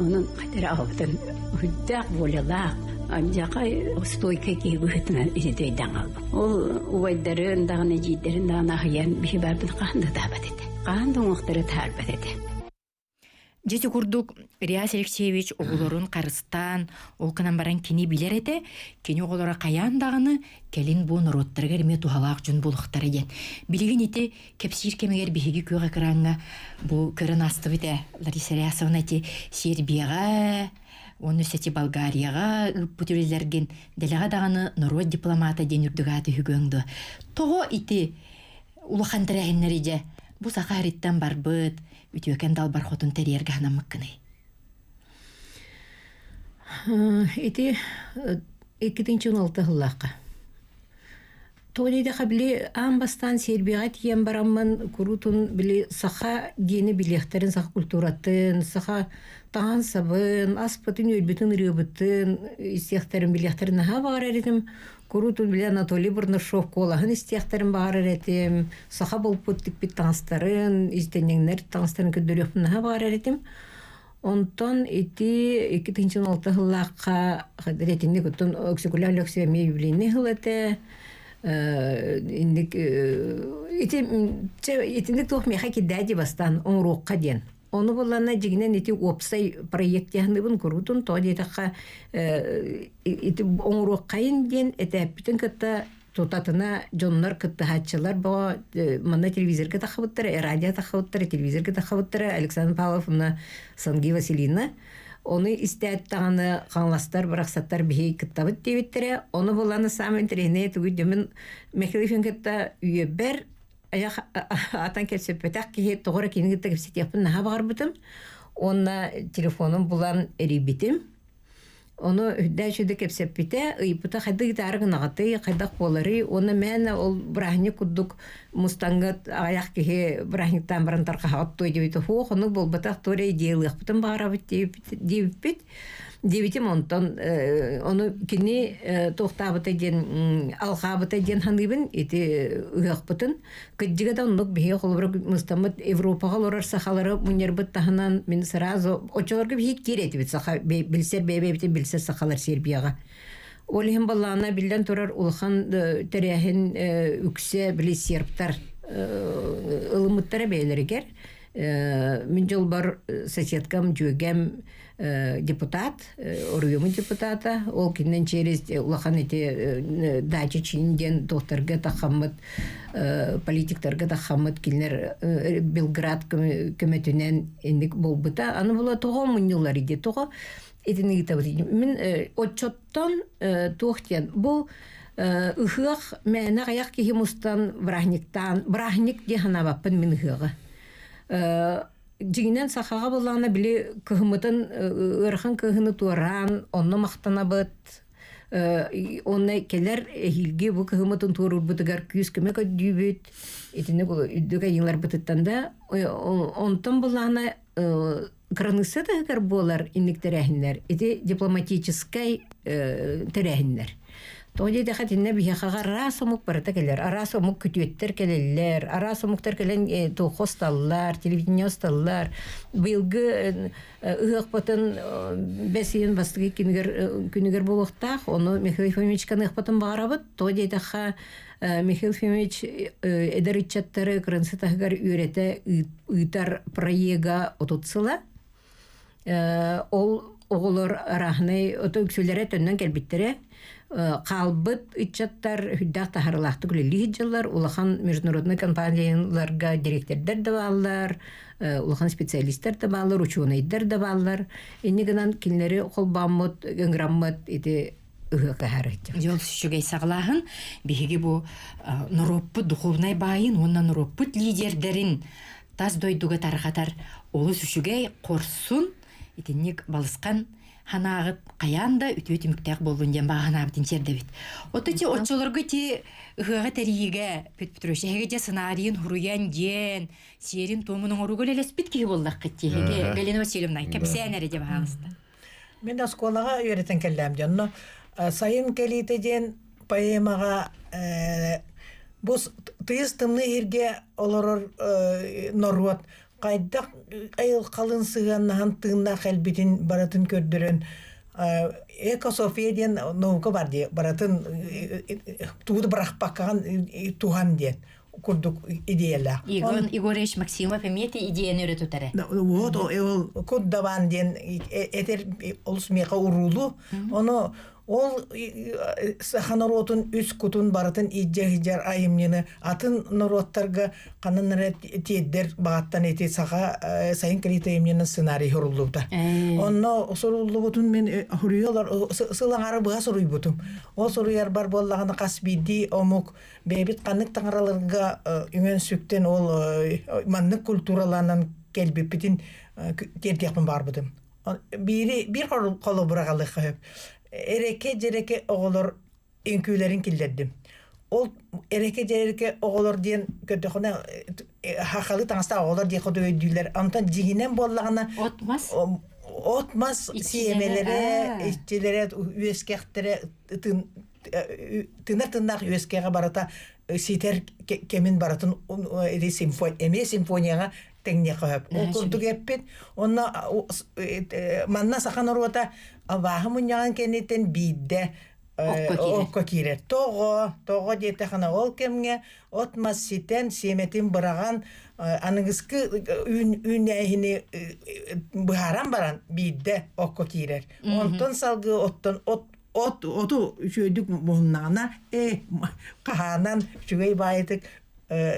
Онон хатара аҕабытын үрдээх волялаах, алдьархай стойкай киһи быһыытынан ититөйдөөн хаалбыт. Ол убайдарын даҕаны, эдьиийдэрин даҕаны аһыйан биһи барбыт хаһан да ытаабат этэ. Хаһан да уҥуохтары таһаарбат этэ. Дьэ ити курдук Реас Алексеевич оҕолорун харыстаан, ол гынан баран кини билэр этэ, кини оҕолоро хайаан даҕаны кэлин бу норуоттарыгар эмиэ туһалаах дьон буолуохтара диэн. Билигин ити кэпсиир кэмигэр биһиги күөх экраҥҥа бу көрөн аастыбыт ээ Лариса Рясовна ити Сербияҕа Уонна өссө Болгарияҕа ыыппыт үлэлэргин дэлэҕэ даҕаны норуот дипломата диэн үрдүк ааты үһүгүөҥ дуо? Тоҕо ити улахан тэрээһиннэри дьэ бу саха сириттэн барбыт үтүөкэн далбар хотун тэрийэргэ санаммыккыный? Ити 2016 сыллаахха Тоҕо диэтэххэ, били аан бастаан Сербияҕа тиийэн бараммын куруутун били саха диэни билиэхтэрин, саха культуратын, саха таҥаһын-сабын, аспытын-үөлбүтүн, ырыабытын истиэхтэрин, билиэхтэрин наһаа баҕарар этим. Куруутун били Анатолий Бурнашов куолаһын истиэхтэрин баҕарар этим. Саха булпут тикпит таҥастарын, иистэнньэҥнэр таҥастарын көрдөрүөхпүн наһаа баҕарар этим. Онтон ити 2006 сыллаахха итинник оттон Өксөкүлээх Өлөксөй эмиэ юбилейный сыл этэ. Инник ити итинник туох миэхэ кирдээди бастаан оҥоруохха диэн. Ону булланна дьиҥинэн ити уопсай проект диэхныбын куруутун тоҕо диэтэххэ ити оҥоруоххайын диэн этээппитин кытта тутатына дьоннор кыттыһааччылар боо манна телевизорга таххыбыттара, радио таххыбыттара, телевизорга таххыбыттара Александр Павловна, Санги Васильевна. Ону истээт даҕаны хаҥаластар барахсаттар биһи кыттабыт диэбиттэрэ. Ону буланы саамай интэриэһинэй тугу дьомун Михаил Ефимович кытта үйэбэр. айах атан кэпсэппэтэх киһи тоҕо эрэ кинини кытта кэпсэтиэхпин наһаа баҕарбытым. Уонна телефонун булан эрийбитим. Ону үрдээх үчүгэй кэпсэппитэ, ыйыппыта хайдах ыытаары гынаҕытый, хайдах буоларый уонна мээнэ ол бырааһынньык курдук мустаҥҥыт аҕыйах киһи бырааһынньыктаан баран тарҕаһаҕыт дуо диэбитэ. Суох, оннук буолбатах, туох эрэ идеялыахпытын баҕарабыт диэбиппит. Диэбитим онтон ону кини туохтаабыта диэн алҕаабыта диэн саныыбын ити ыһыахпытын. Кырдьыга да оннук биһиги холобура мустаммыт Европаҕа олорор сахалары мунньарбыт таһынан мин сразу оччолорго биһиги киир этибит саха билсэр бэйэ-бэйэбитин билсэр сахалар Сербияҕа. Ол иһин баллаана биллэн турар улахан тэрээһин үксэ били сербтар ылыммыттара бэйэлэригэр. Мин дьолбор соседкам, дьүөгэм депутат, оройуомун депутата, ол кининэн через улахан ити дача чин диэн докторга тахаммыт, политиктарга тахаммыт кинилэр Белград көмөтүнэн инник буолбута. Аны була тоҕо мунньулар иди тоҕо итини ыытабыт. Мин отчоттон туох диэн бу ыһыах мээнэ аҕыйах киһи мустан бырааһынньыктаан бырааһынньык дии санаабаппын мин ыһыаҕы. Дьиҥинэн сахаҕа буоллаҕына били кыһыммытын ыарахан кыһыны туораан онно махтанабыт уонна кэлэр эһиилги бу кыһыммытын туоруурбутугар күүс-көмө көрдүүбүт итинник үрдүк айыыларбытыттан да онтон буоллаҕына кыраныысса таһыгар буолар инник тэрээһиннэр ити дипломатическай тэрээһиннэр. Тоҕо диэтэххэ итиннэ биһиэхэ араас омук барыта кэлэр. Араас омук күтүөттэр кэлэллэр, араас омуктар кэлэн туохха усталлар, телевидение усталлар. Быйылгы ыһыахпытын бэс ыйын бастакы күнүгэр күнүгэр буолуохтаах. Ону Михаил Ефимовичка ыһыахпытын баҕарабыт. Тоҕо диэтэххэ Михаил Ефимович эдэр ыччаттары кырынсы таһыгар үөрэтэ ыытар проега 30 сыла. Ол оҕолор арааһынай ото үксүлэрэ төннөн кэлбиттэрэ. Хаалбыт ыччаттар үрдээх таһарылаахтык үлэлии сылдьаллар. Улахан международный компанияларга дириэктэрдэр да бааллар, улахан специалистар да бааллар, учуонайдар да бааллар. Инни гынан кинилэри холбооммут, ыҥыраммыт ити ыһыахтаһар Дьол үчүгэй саҕалааһын биһиги бу норуоппут духовнай баайын уонна норуоппут лидердэрин тас дойдуга тарҕатар олус үчүгэй хорсун итинник балысхан санааҕыт хайаан да үтүө түмүктээх буоллун диэн баҕа санаабытын тиэрдэбит. Ото ти оччолорго ти ыһыаҕы тэрийиигэ Петр Петрович эһиги дьэ сценарийын хуруйан диэн сиэрин туомун оҥорууга үлэлэспит киһи буоллаххыт дии Галина Васильевна кэпсээн эрэ дьэ баһаалыста. Мин оскуолаҕа үөрэтэн кэллэм дьонно сайын кэлиитэ диэн поэмаҕа бу тыйыс тымныы иһиргэ олорор норуот хайдах айылҕалыын сыһыаннаһан тыыннаах элбитин барытын көрдөрөн экософия диэн наука бар дии барытын тугу да бырахпаккаҕын туһан диэн курдук идеялаах. Егор Егорович Максимов эмиэ ити идеяны өрө тутара. Вот ол куддабан диэн этер олус миэхэ уруулу. Ону ол саха норуотун үс кутун барытын илдьэ сылдьар айымньыны атын норуоттарга ханан эрэ тиэрдэр баҕаттан ити саха сайын кэлиитэ айымньынын сценарий суруллубута. Онно суруллубутун мин суруйалар сыл аҥаара быһа суруйбутум. Ол суруйарбар буоллаҕына хас биирдии омук бэйэбит ханнык таҥараларга үҥэн-сүктэн ол маннык культураланан кэлбиппитин тиэрдиэхпин баарбытым. Биири биир холобураҕалыахха сөп. Эрэкэ-дьэрэкэ оҕолор үҥкүүлэрин киллэрдим. Ол эрэкэ-дьэрэкэ оҕолор диэн көрдөхүнэ хахалы таҥастаах оҕолор диэх курдук өйдүүллэр. Онтон дьиҥинэн буоллаҕына от-мас от-мас сиэмэлэрэ, иччилэрэ, үөскэхтэрэ тын тына тыннаах үөскэҕэ барыта ситэр кэмин барытын ити эмиэ симфонияҕа тэҥниэххэ сөп. Ол курдук эппит. Онно манна саха норуота абааһы мунньаҕын кэнниттэн биирдэ окко киирэр. Тоҕо, тоҕо диэтэххинэ ол кэмҥэ от-мас ситэн, сиэмэтин быраҕан, аныгыскы үүнээһини быһааран баран биирдэ окко киирэр. Онтон салгыы оттон от от оту үчүгэйдик муһуннаҕына ээ хаһаанан үчүгэй баайытык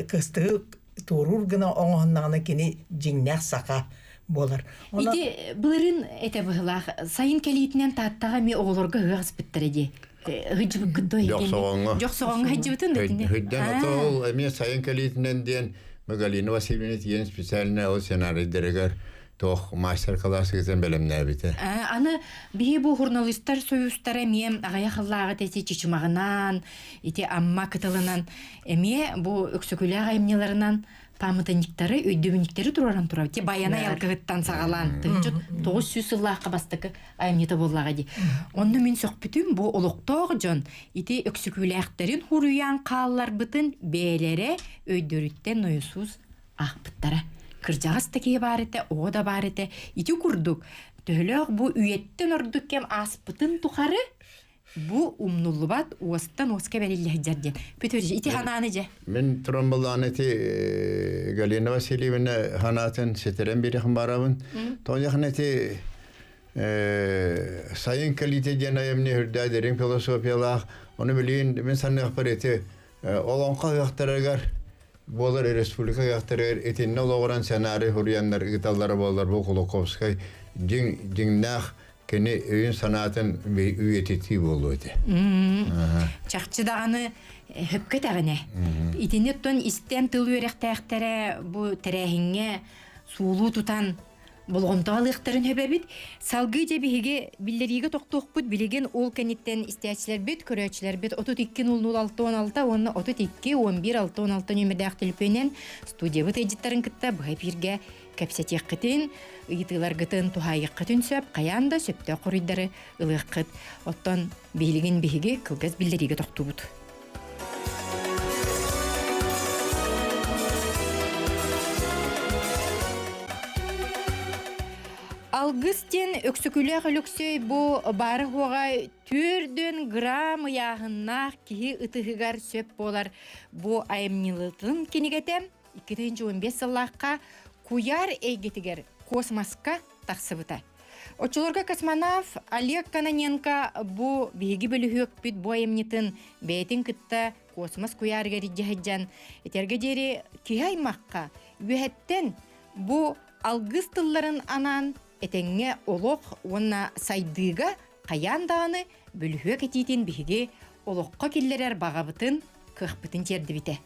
кыстыгы туоруур гына оҥоһуннаҕына кини дьиҥнээх саха буолар. Ити былырыын этэ быһылаах сайын кэлиитинэн Тааттаҕа эмиэ оҕолорго ыһыах ыспыттара дии. Хыдьыбыккыт дуо Дьохсоҕоҥҥо. Дьохсоҕоҥҥо хыдьыбытын да итини. Хыдьан ото ол эмиэ сайын кэлиитинэн диэн Галина Васильевна тиийэн специально ол сценарийдарыгар туох мастер-класс ыытан бэлэмнээбитэ. Аны биһи бу журналистар союзтара эмиэ аҕыйах ыллааҕыт эти чычымаҕынан, ити Амма кытылынан эмиэ бу өксөкүлээх айымньыларынан пааматынньыктары, өйдөбүнньүктэри туруоран турар. Ти Баянай алгыһыттан саҕалаан 1900 сыллаахха бастакы айымньыта буоллаҕа дии. Онно мин сөхпүтүм бу олохтоох дьон ити өксөкүүлээхтэрин хуруйаан хаалларбытын бэйэлэрэ өйдөрүттэн нойосуус аахпыттара. Кырдьаҕас да киһи баар этэ, оҕо да баар этэ. Ити курдук төһөлөөх бу үйэттэн ордук кэм ааспытын тухары бу умнуллубат уостан уоска бэриллэ сылдьар диэн. Петрович, ити ханааны дьэ. Мин туран былаан ити Галина Васильевна ханаатын ситэрэн биэриэхин барабын. Тоҕо ити сайын кэлиитэ диэн айымньы үрдээ дириҥ философиялаах. Ону билигин мин саныахпар ити олоҥхо ыһыахтарыгар буолар республика ыһыахтарыгар итиннэ олоҕуран сценарий суруйаннар ыыталлара буоллар бу Кулаковскай дьиҥ дьиҥнээх кини өйүн-санаатын үйэтитии буолуо этэ. Чахчы даҕаны хөпкө этэҕинэ. Итини оттон истэн тыл үөрэхтээхтэрэ бу тэрээһиҥҥэ суулуу тутан болҕомто алыахтарын сөбөбүт. Салгыы дьэ биһиги биллэриигэ тохтуохпут билигин ол кэнниттэн истээччилэрбит, көрөөччүлэрбит 32 00 616 уонна 32 11 616 нүөмэрдээх төлөпүөнүнэн студиябыт ыалдьыттарын кытта быһа эпииргэ кэпсэтиэххитин, ыйытыыларгытын туһаайыаххытын сөп, хайаан да сөптөөх хоруйдары ылыаххыт. Оттон биһилигин биһиги кылгас биллэриигэ тохтуубут. Алгыс диэн Өксөкүлээх Өлөксөй бу баара-суоҕа төрдүөн грамм ыйааһыннаах киһи ытыһыгар сөп буолар бу айымньылытын кинигэтэ 2015 сыллаахха куйаар эйгэтигэр космоска тахсыбыта. Оччолорго космонавт Олег Кононенко бу биһиги бөлүһүөкпүт бу айымньытын бэйэтин кытта космос куйаарыгар илдьэ сылдьан этэргэ диэри киһи аймахха үөһэттэн бу алгыс тылларын анаан этэҥҥэ олох уонна сайдыыга хайаан даҕаны бөлүһүөк этиитин биһиги олоххо киллэрэр баҕабытын, кыахпытын тиэрдибитэ.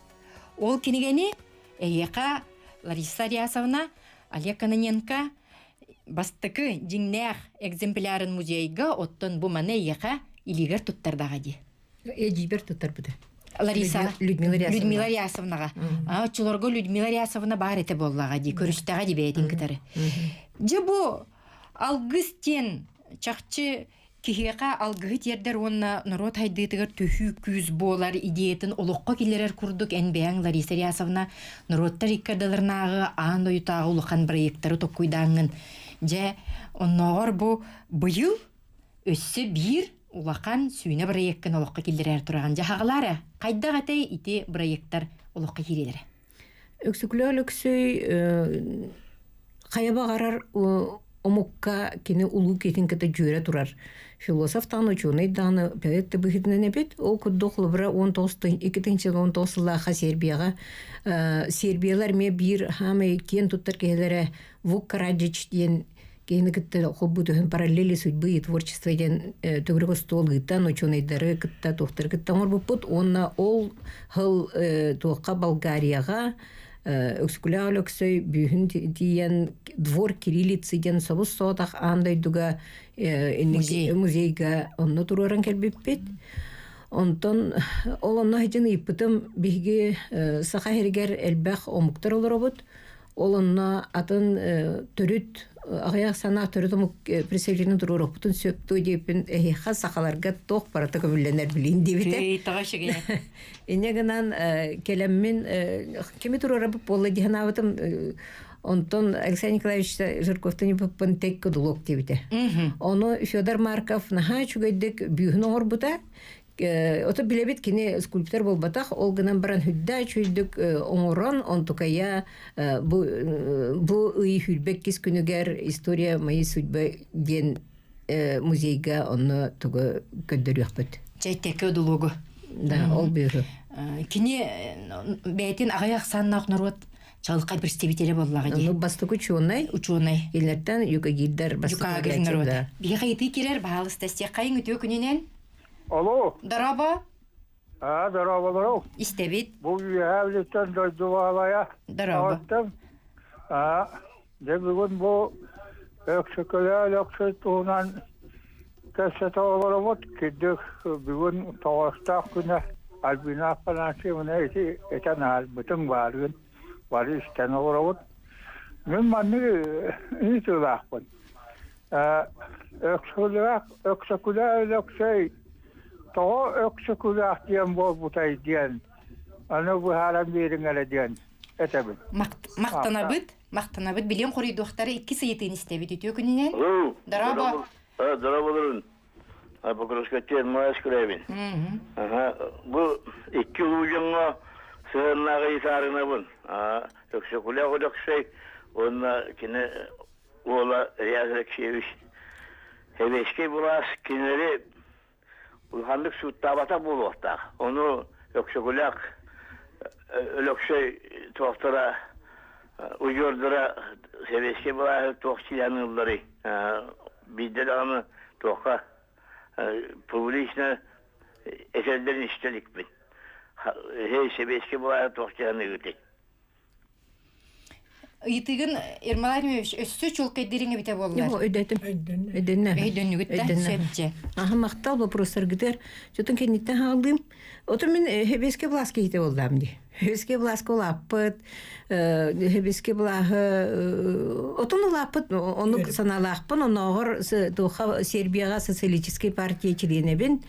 Ол кинигэни эһиэхэ Лариса Рясовна, Олег Кононенко бастакы дьиҥнээх экземплярын музейга оттон бу маны эйиэхэ илиигэр туттардаҕа дии. Эдьиийбэр туттарбыта. Лариса Людмила Рясовна. Людмила Рясовнаҕа. А оччолорго Людмила Рясовна баар этэ буоллаҕа дии, көрүстэҕэ дии бэйэтин кытары. Дьэ бу алгыс диэн чахчы киһиэхэ алгыһы тиэрдэр уонна норуот хайдыытыгар төһүү күүс буолар идеятын олоххо киллэрэр курдук эн бэйэҥ Лариса Рясовна норуоттар икки ардыларынааҕы аан дойдутааҕы улахан проектары токкуйдааҥҥын дьэ оннооҕор бу быйыл өссө биир улахан сүүнэ проеккын олоххо киллэрээр тураҕын дьэ хаҕалаара хайдах этэй ити проектар олоххо киирэлэрэ Өксөкүлээх Өлөксөй хайа баҕарар омукка кини улуу киһитин кытта дьүөрэ турар философ даҕаны, учуонай даҕаны, поэт да быһыытынан эбит. Ол курдук холобура 19 19 сыллаахха Сербияҕа Сербиялар эмиэ биир хаамай киэн туттар киһилэрэ Вук Караджич диэн киһини кытта холбуу параллели судьбы и творчество диэн төгүрүк остуол ыытан учуонайдары кытта туохтары кытта оҥорбуппут уонна ол сыл туохха Болгарияҕа Өксөкүлээх Өлөксөй бүүһүн тиийэн двор кириллицы диэн собус соҕотох аан дойдуга музейга онно туруоран кэлбиппит. Онтон ол онно сылдьан ыйыппытым биһиги Саха сиригэр элбэх омуктар олоробут. Ол онно атын төрүт аҕыйах санаа төрүт омук представителин туруорукпутун сөп дуо диэппин эһиэхэ сахаларга туох барыта көбүллэнэр билин диэбитэ. Инньэ гынан кэлэммин кими туруорабыт буолла дии санаабытым онтон Алексей Николаевич Жирковтан ыппын тек кудулуок диэбитэ. Ону Федор Марков наһаа үчүгэйдик бүүһүн оҥорбута. Ото билэбит кини скульптор буолбатах, ол гынан баран хүддэ үчүйдүк оҥорон, онтукайа бу бу ый хүрбэккис күнүгэр история моей судьбы диэн музейга онно тугу көрдөрүөхпүт. Чэйтэкэ одулугу. Да, ол бүүрү. Кини бэйэтин аҕыйах ахсааннаах норуот чалкай представителе буоллаҕа дии. Ну, бастакы учуонай. Учуонай. Кинилэртэн юкагирдар бастакы Юкагир норуота. Биһиэхэ ыйытыы киирэр, баһаалыста, сиэххэйиҥ үтүө күнүнэн. Алло. Дорообо. Аа, дорооболору. Истэбит. Бу үөһээ Бүлүүттэн дойдубаалайа. Дорообо. Аа, дьэ бүгүн бу Өксөкөлөө Өлөксөй туһунан кэпсэтэ олоробут. Кырдьык бүгүн тоҕоостоох күнэ Альбина Афанасьевна ити этэн ааспытыҥ баарыын бары истэн олоробут. Мин маннык ыйытыылаахпын. Өксөкүлээх Өксөкүлээх Өлөксөй тоҕо Өксөкүлээх диэн буолбутай диэн аны быһааран биэриҥ эрэ диэн этэбин. Махтанабыт, махтанабыт. Билиэн хоруйдуохтара икки ыйытыын истэбит үтүө күнүнэн. Дорообо. Дорооболорун. Покровскайтан Маайыс Күрээбин. Бу икки улуу дьоҥҥо сыһыаннааҕы ыйытаарынабын. Өксөкүлээх Өлөксөй уонна кини уола Реас Алексеевич Сэбиэскэй былаас кинилэри улаханнык сууттаабатах буолуохтаах. Ону Өксөкүлээх Өлөксөй туохтара удьуордара сэбиэскэй былааһы туох силаныылларый? Биирдэ даҕаны туохха публично этэллэрин истэ иликпин. Сэбиэскэй былааһы туох дьаһаныыгытый? Ыйытыгын Ермолай Владимирович өссө чуолкайдыырыҥ эбитэ буоллар. Йо, өйдөтүм. Өйдөннө. Өйдөннүгүт да сөпче. Аха махтал вопростаргытыгар. Чотун кэнниттэн хаалдым. Оту мин Хэбиэскэ былаас киһитэ буоллаам дии. Хэбиэскэ былааска улааппыт, Хэбиэскэ былааһы отун улааппыт, оннук санаалаахпын, онооҕор туохха Сербияҕа социалистическай партия чилиэнэбин.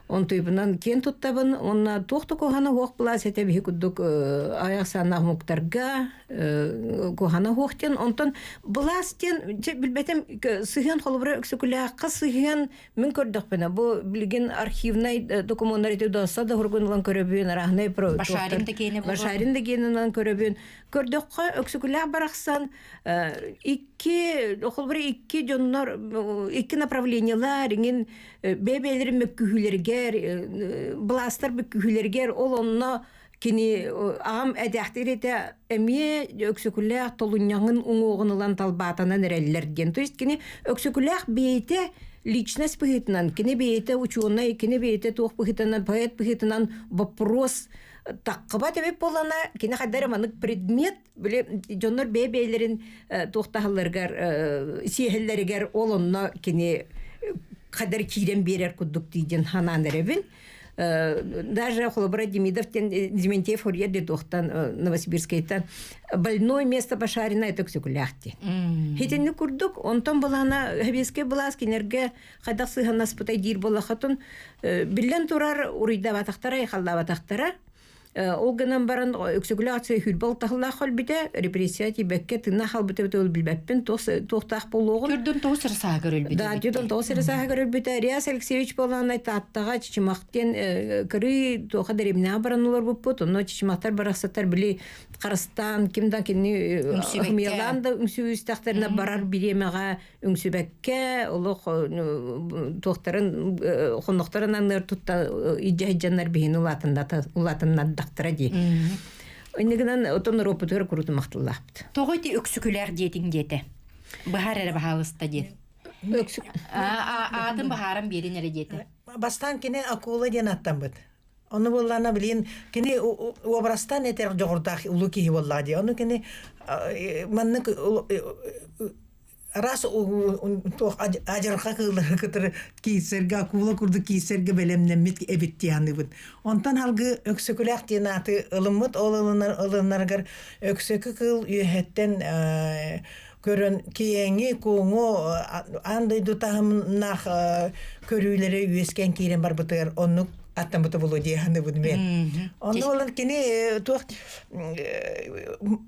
Онтуйбунан киэн туттабын уонна туох да куһаҕана суох былаас этэ биһи курдук айах санаах омуктарга куһаҕана суох диэн. Онтон былаас диэн дьэ билбэтим сыһыан холобура Өксөкүлээххэ сыһыан мин көрдөхпүнэ бу билигин архивнай докумуоннар ити доосса да хургун ылан көрөбүн арааһынай Башарин да киэнэ Башарин да киэнин ылан көрөбүн көрдөххө Өксөкүлээх барахсан икки холобура икки дьоннор икки направлениелар иҥин бэйэ-бэйэлэрин мөккүһүүлэригэр былаастар мөккүһүүлэригэр ол онно кини аҕам эдээхтиир этэ эмиэ Өксөкүлээх толунньаҥын уҥуоҕун ылан талбаатанан эрэллэр диэн. То есть кини Өксөкүлээх бэйэтэ личность быһыытынан, кини бэйэтэ учуонай, кини бэйэтэ туох быһыытынан, поэт быһыытынан вопрос таххыбат эбит буоллана, кини хайда эрэ маннык предмет били дьоннор бэйэ-бэйэлэрин туохтаһалларыгар сиэһэллэригэр ол онно кини хадар киирэн биэрэр курдук диэн ханаан эрэбин. Даже холобура Демидов Дементьев Хурьер дедуохтан Новосибирскайтан больное место Башарина это өксөкүлээх диэн. Хитинни курдук онтон булана Хабийскай былаас кинерге хайдах сыһаннаспытай диир буоллахатын биллэн турар уруйдабатахтара айхаллаабатахтара Ол гынан баран Өксөкүлээх Аччыгый хүрбэ алтаһылаах өлбүтэ, репрессия тиийбэккэ тыыннаах хаалбыта эбитэ ол билбэппин, туохтаах буолуоҕун. Төрдүн тоҕус эрэ сааһыгар өлбүтэ. Да, төрдүн тоҕус эрэ сааһыгар өлбүтэ. Реас Алексеевич буолаанай Тааттаҕа Чычымах диэн кырыы туоха дэриэбинэҕэ баран олорбуппут. Онно Чычымахтар барахсаттар били харыстаан ким да кинини ымыйалаан да үҥсүүстэхтэринэ барар бириэмэҕэ үҥсүбэккэ олох туохтарын хоннохторун анныгар тутта илдьэ биһини улаатыннардахтара дии. Иннигинэн отон норуоппутугар курутун махталлаахпыт. Тоҕо ити өксүкүлээх диэтиҥ диэтэ? Быһаар эрэ баһаалыста диэн. Аатын баһааран биэрин эрэ диэтэ. Бастаан кини акула диэн аттаммыт. Ону буоллаана билин кини уобарастаан этэр дьоҕурдаах улуу киһи буоллаҕа дии. Ону кини маннык араас туох адьырҕа кыыллары кытары киирсэргэ акула курдук киирсэргэ бэлэмнэммит эбит дии саныыбын. Онтон алгы Өксөкүлээх диэн ааты ылыммыт. Ол ылынарыгар Өксөкү кыыл үөһэттэн көрөн киэҥи, куоҥу аан дойду таһымнаах көрүүлэри үөскээн киирэн барбытыгар оннук аттаммыта буолуо дии саныыбын мен. Онно болан кини туох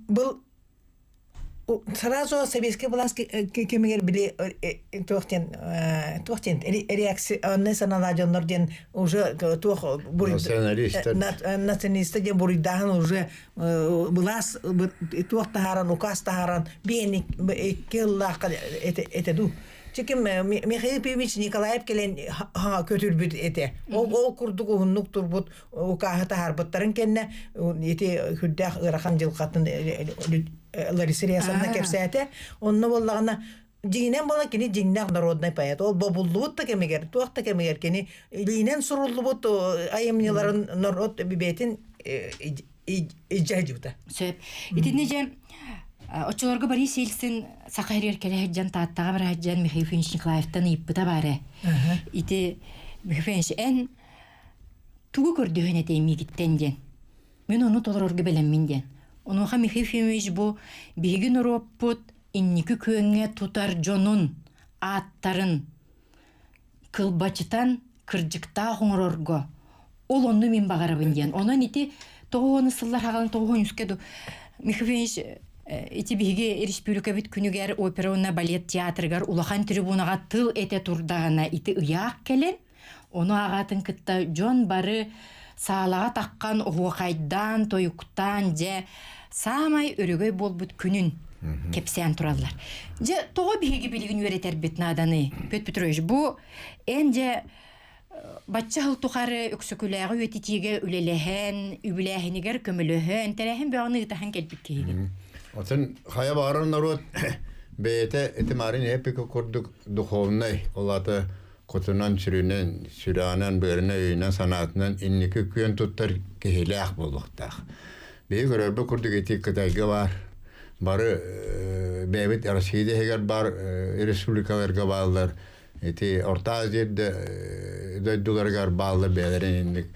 был сразу советский власть кэмигэр били туох диэн туох диэн реакционный саналаа дьоннор диэн уже туох националиста диэн буруйдааһын уже былаас туох таһааран указ таһааран биэни икки ыллаахха этэ дуу Чеким Михаил Пимич Николаев кэлэн көтүрбүт этэ. Ол ол курдук уһуннук турбут укааһы таһаарбыттарын кэннэ ити сүрдээх ыарахан дьылҕатын Лариса Рясовна кэпсээтэ. Онно буоллаҕына. Дьиҥинэн буолан кини дьиҥнээх народнай поэт. Ол бобуллубут да кэмигэр, туох да кэмигэр кини илиинэн суруллубут айымньыларын норуот бэйэтин илдьэ Сөп. Итинни дьэ оччолорго Борис Ельцин Саха сиригэр кэлэ сылдьан Тааттаҕа бара сылдьан Михаил Ефимович Николаевтан ыйыппыта баара. Ити Михаил Ефимович эн тугу көрдөһөн этэй миигиттэн диэн. Мин ону толорорго бэлэммин диэн. Онуоха Михаил Ефимович бу биһиги норуоппут инники күөҥҥэ тутар дьонун, ааттарын кылбачытан кырдьыктаах оҥорорго ол онну мин баҕарабын диэн. Онон ити тоҕуону сыллар хаҕалан тоҕуон үскэ ду Михаил Ефимович ити биһиги республикабыт күнүгэр опера уонна балет театрыгар улахан трибунаҕа тыл этэ турдаҕына ити ыйаах кэлэн Ону аҕатын кытта дьон бары саалаҕа таххан оһуохайдаан, тойуктаан дьэ саамай өрөгөй буолбут күнүн кэпсээн тураллар. Дьэ тоҕо биһиги билигин үөрэтэрбит нааданый, Петр Петрович, бу эн дьэ бачча сыл тухары Өксөкүлээҕи үйэтитиигэ үлэлэһэн, үбүлээһинигэр көмөлөһөн, тэрээһин бөҕөнү ыытаһан кэлбит киһигин. Отон хайа баҕарар норуот бэйэтэ ити Марин эпика курдук духовнай, ол аата Кутунан, сүрүнэн, сүрэҕинэн, быарынан, өйүнэн-санаатынан инники күөн туттар киһилээх буолуохтаах. Биһиги көрөрбүт курдук ити Кытайга баар, бары бэйэбит Россия иһигэр баар республикаларга бааллар, ити Орто Азия дойдуларыгар бааллар бэйэлэрин инник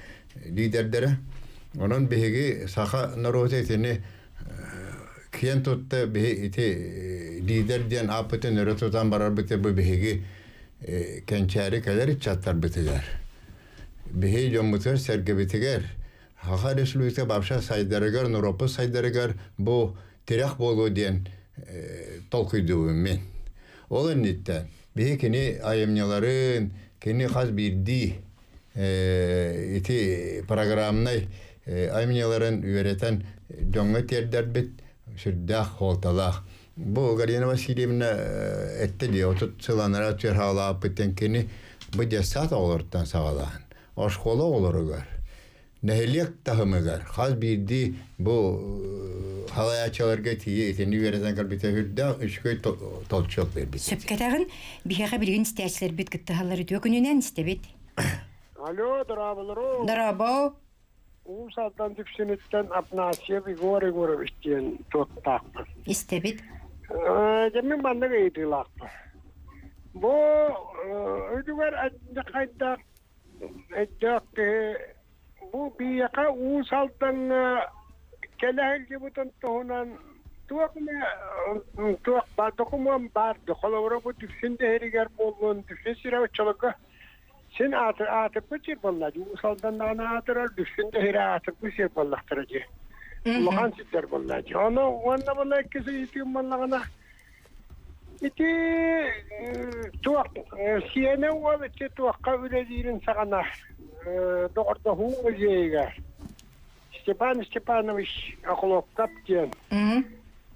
лидердэрэ. Онон биһиги саха норуота итини киэн тутта биһи ити лидер диэн ааппытын өрө тутан барарбыт бу биһиги кэнчээри кэлэр ыччаттарбытыгар, биһи дьоммутугар-сэргэбитигэр, Саха Республиката вообще сайдарыгар, норуоппут сайдарыгар бу тирэх буолуо диэн толкуйдуубун мин. Ол инниттэн биһи кини айымньыларын, кини хас биирдии ити программнай айымньыларын үөрэтэн дьоҥҥо тиэрдэрбит сүрдээх суолталаах. Бу Галина Васильевна эттэ дии, 30 сыл анараа өттүгэр кини бу детсад оҕолоруттан саҕалаан, оскуола оҕолоругар, нэһилиэк таһымыгар хас биирдии бу халайааччыларга тиийэ итини үөрэтэн кэлбитэ үрдээх үчүгэй толчок биэрбит. Сөпкөтөҕүн биһиэхэ билигин истээччилэрбит кыттыһаллар үтүө күнүнэн истэбит. Алло, дорооболору. Дорообо. Уус Алдан Дүпсүнүттэн Апнасьев Егор Егорович диэн туоттаахпын. Истэбит. Дьэ мин маннык ыйытыылаахпын. Бу өйдүгэр хайдах өйдөөх киһи бу биһиэхэ Уус Алдаҥҥа кэлэ сылдьыбытын туһунан туох эмэ туох баар докумуон баар холобура бу Дүпсүн дэһэригэр буоллун Дүпсүн сирэ оччолорго Син аатырбыт сир буолла дии. Уус Алданнаҕына аатырар, Дүпсүн да сирэ аатырбыт сир буоллахтара дии. Улахан сирдэр буолла дии. Ону уонна була иккис ыйытыым буоллаҕына ити туох сиэнэ уол ити туохха үлэлиирин саҕана доҕордоһуу музейыгар Степан Степанович Охлопков диэн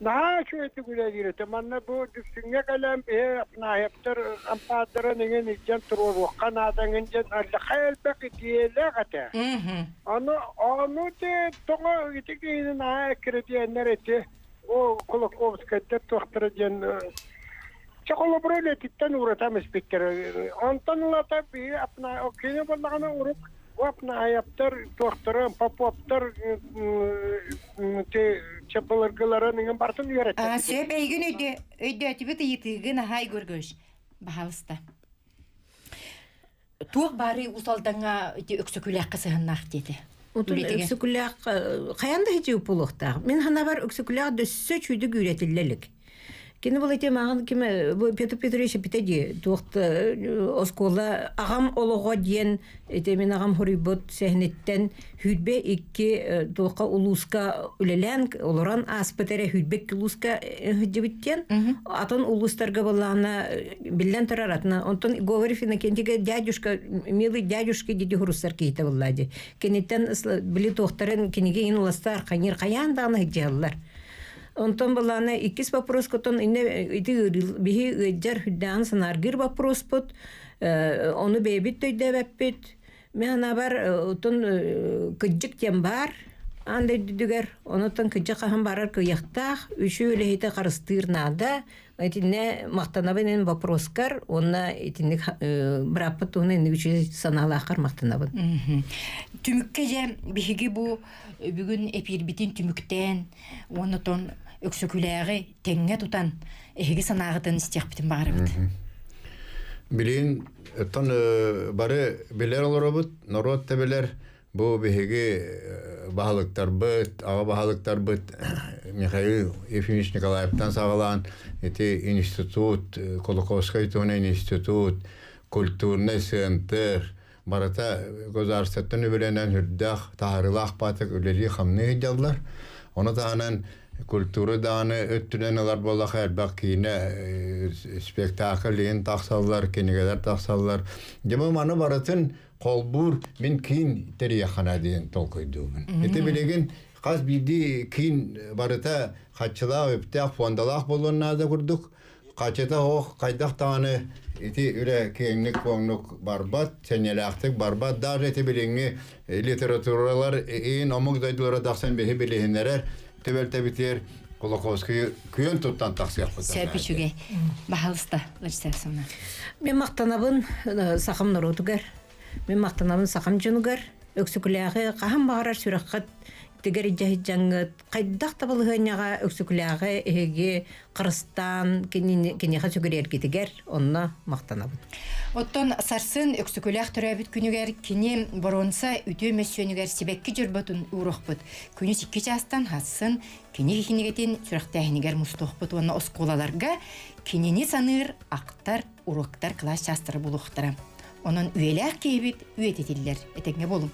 наһаа үчүгэйдик үлэлиир этэ. Манна бу Дүпсүҥҥэ кэлэн биһи Апнаевтар ампаардарын иҥин илдьэн туруоруохха наада иҥин диэн алдьархай элбэх идиэйэлээх этэ. Ону ону тоҕо ити киһини наһаа эккирэтиэннэр ити бу Кулаковскайдар туохтара диэн чэ холобура үлэтиттэн ууратан испиттэрэ. Онтон ылата биһи кини буоллаҕына урук Апнаайаптар, туохтара, Поповтар чапыларгыларын иҥин бартын үөрэттэр. Сөп эйигин өйдө өйдөөтүбүт ыйытыыгын аһай Егор Баһаалыста. Туох баары Уус Алдаҥҥа ити Өксөкүлээххэ сыһыннаах диэтэ. Отун Өксөкүлээх хайан да хитиу буолуохтаах. Мин ханабар Өксөкүлээх дөссө чүйдүк үөрэтиллэ илик. Кини бұл эти маған ким Петр Петрович эпите дии туохта оскуола аҕам олоҕо диэн ити мин аҕам хоруйбут сэһэниттэн сүүрбэ икки туохха улууска үлэлээн олорон ааспыт эрэ 22 улууска сылдьыбыт диэн атын улуустарга былаана биллэн турар атына онтон Говорев Иннокентийга дядюшка милый дядюшка диди хуруссар киһитэ булла ди киниттэн били туохтарын кинигэ ин уластар хайыр хайаан даҕаны сылдьыһаллар. Онтон былаана иккис вопроскотон инне ити биһи ыалдьар үрдээн санааргыыр вопроспут ону бэйэбит да өйдөөбөппүт. Мен анабар отон кыдьык диэн баар. Аан дойдутугар онуттан кыдьа хаһан барар кыйахтаах, үчү үлэһити харыстыыр наада. Итиннэ махтанабын эн вопроскар уонна итинник бырааппыт туһунан инник үчүгэй санаалааххар махтанабын. Түмүккэ дьэ биһиги бу бүгүн эпиирбитин түмүктээн уонна тон Өксөкүлээҕи тэҥҥэ тутан эһиги санааҕытын истиэхпитин баҕарабыт. Билигин оттон бары билэр олоробут, норуот да билэр. Бу биһиги баһылыктарбыт, аҕа баһылыктарбыт Михаил Ефимович Николаевтан саҕалаан ити институт, Кулаковскай туһунан институт, культурнай центр барыта государствоттан үбүлэнэн үрдээх таһаарыылаах баатык үлэлии-хамныы сылдьаллар. Ону таһынан культура даҕаны өттүнэн ылар буоллаха элбэх киинэ, спектакль иһин тахсаллар, кинигэлэр тахсаллар. Дьэ бу маны барытын холбуур мин киин тэрийэххэ диэн толкуйдуубун. Ити билигин хас биирдии киин барыта хаччылаах, үптээх, фондалаах буолуон наада курдук. Хаччыта ох хайдах даҕаны ити үлэ киэҥник-куоҥнук барбат, сэниэлээхтик барбат. Даже ити билиҥҥи литературалар иин омук дойдулара тахсан биһи билиһиннэрэр түбэлтэбитигэр Кулаковскайы күөн туттан тахсыахпыт. Сөп үчүгэй. Баһалыста, Лариса Мен махтанабын сахам норуотугар, мен махтанабын сахам дьонугар, Өксөкүлээҕи хаһан баҕарар сүрэххит тигэр дьаһыдьаҥҥыт хайдах да балаһыанньаҕа Өксөкүлээҕи эһиги харыстаан киниэхэ сүгүрүйэргитигэр онно махтанабын. Оттон сарсын Өксөкүлээх төрөөбүт күнүгэр кини боруонса үтүө мөссүөнүгэр сибэкки дьөрбөтүн ууруохпут. Күнүс икки чаастан хассын кини кинигэтин сүрэхтээһинигэр мустуохпут уонна оскуолаларга кинини саныыр, ахтар уруоктар кылаас чаастара буолуохтара. Онон үйэлээх киһибит үйэтитиллэр. Этэҥҥэ буолуҥ.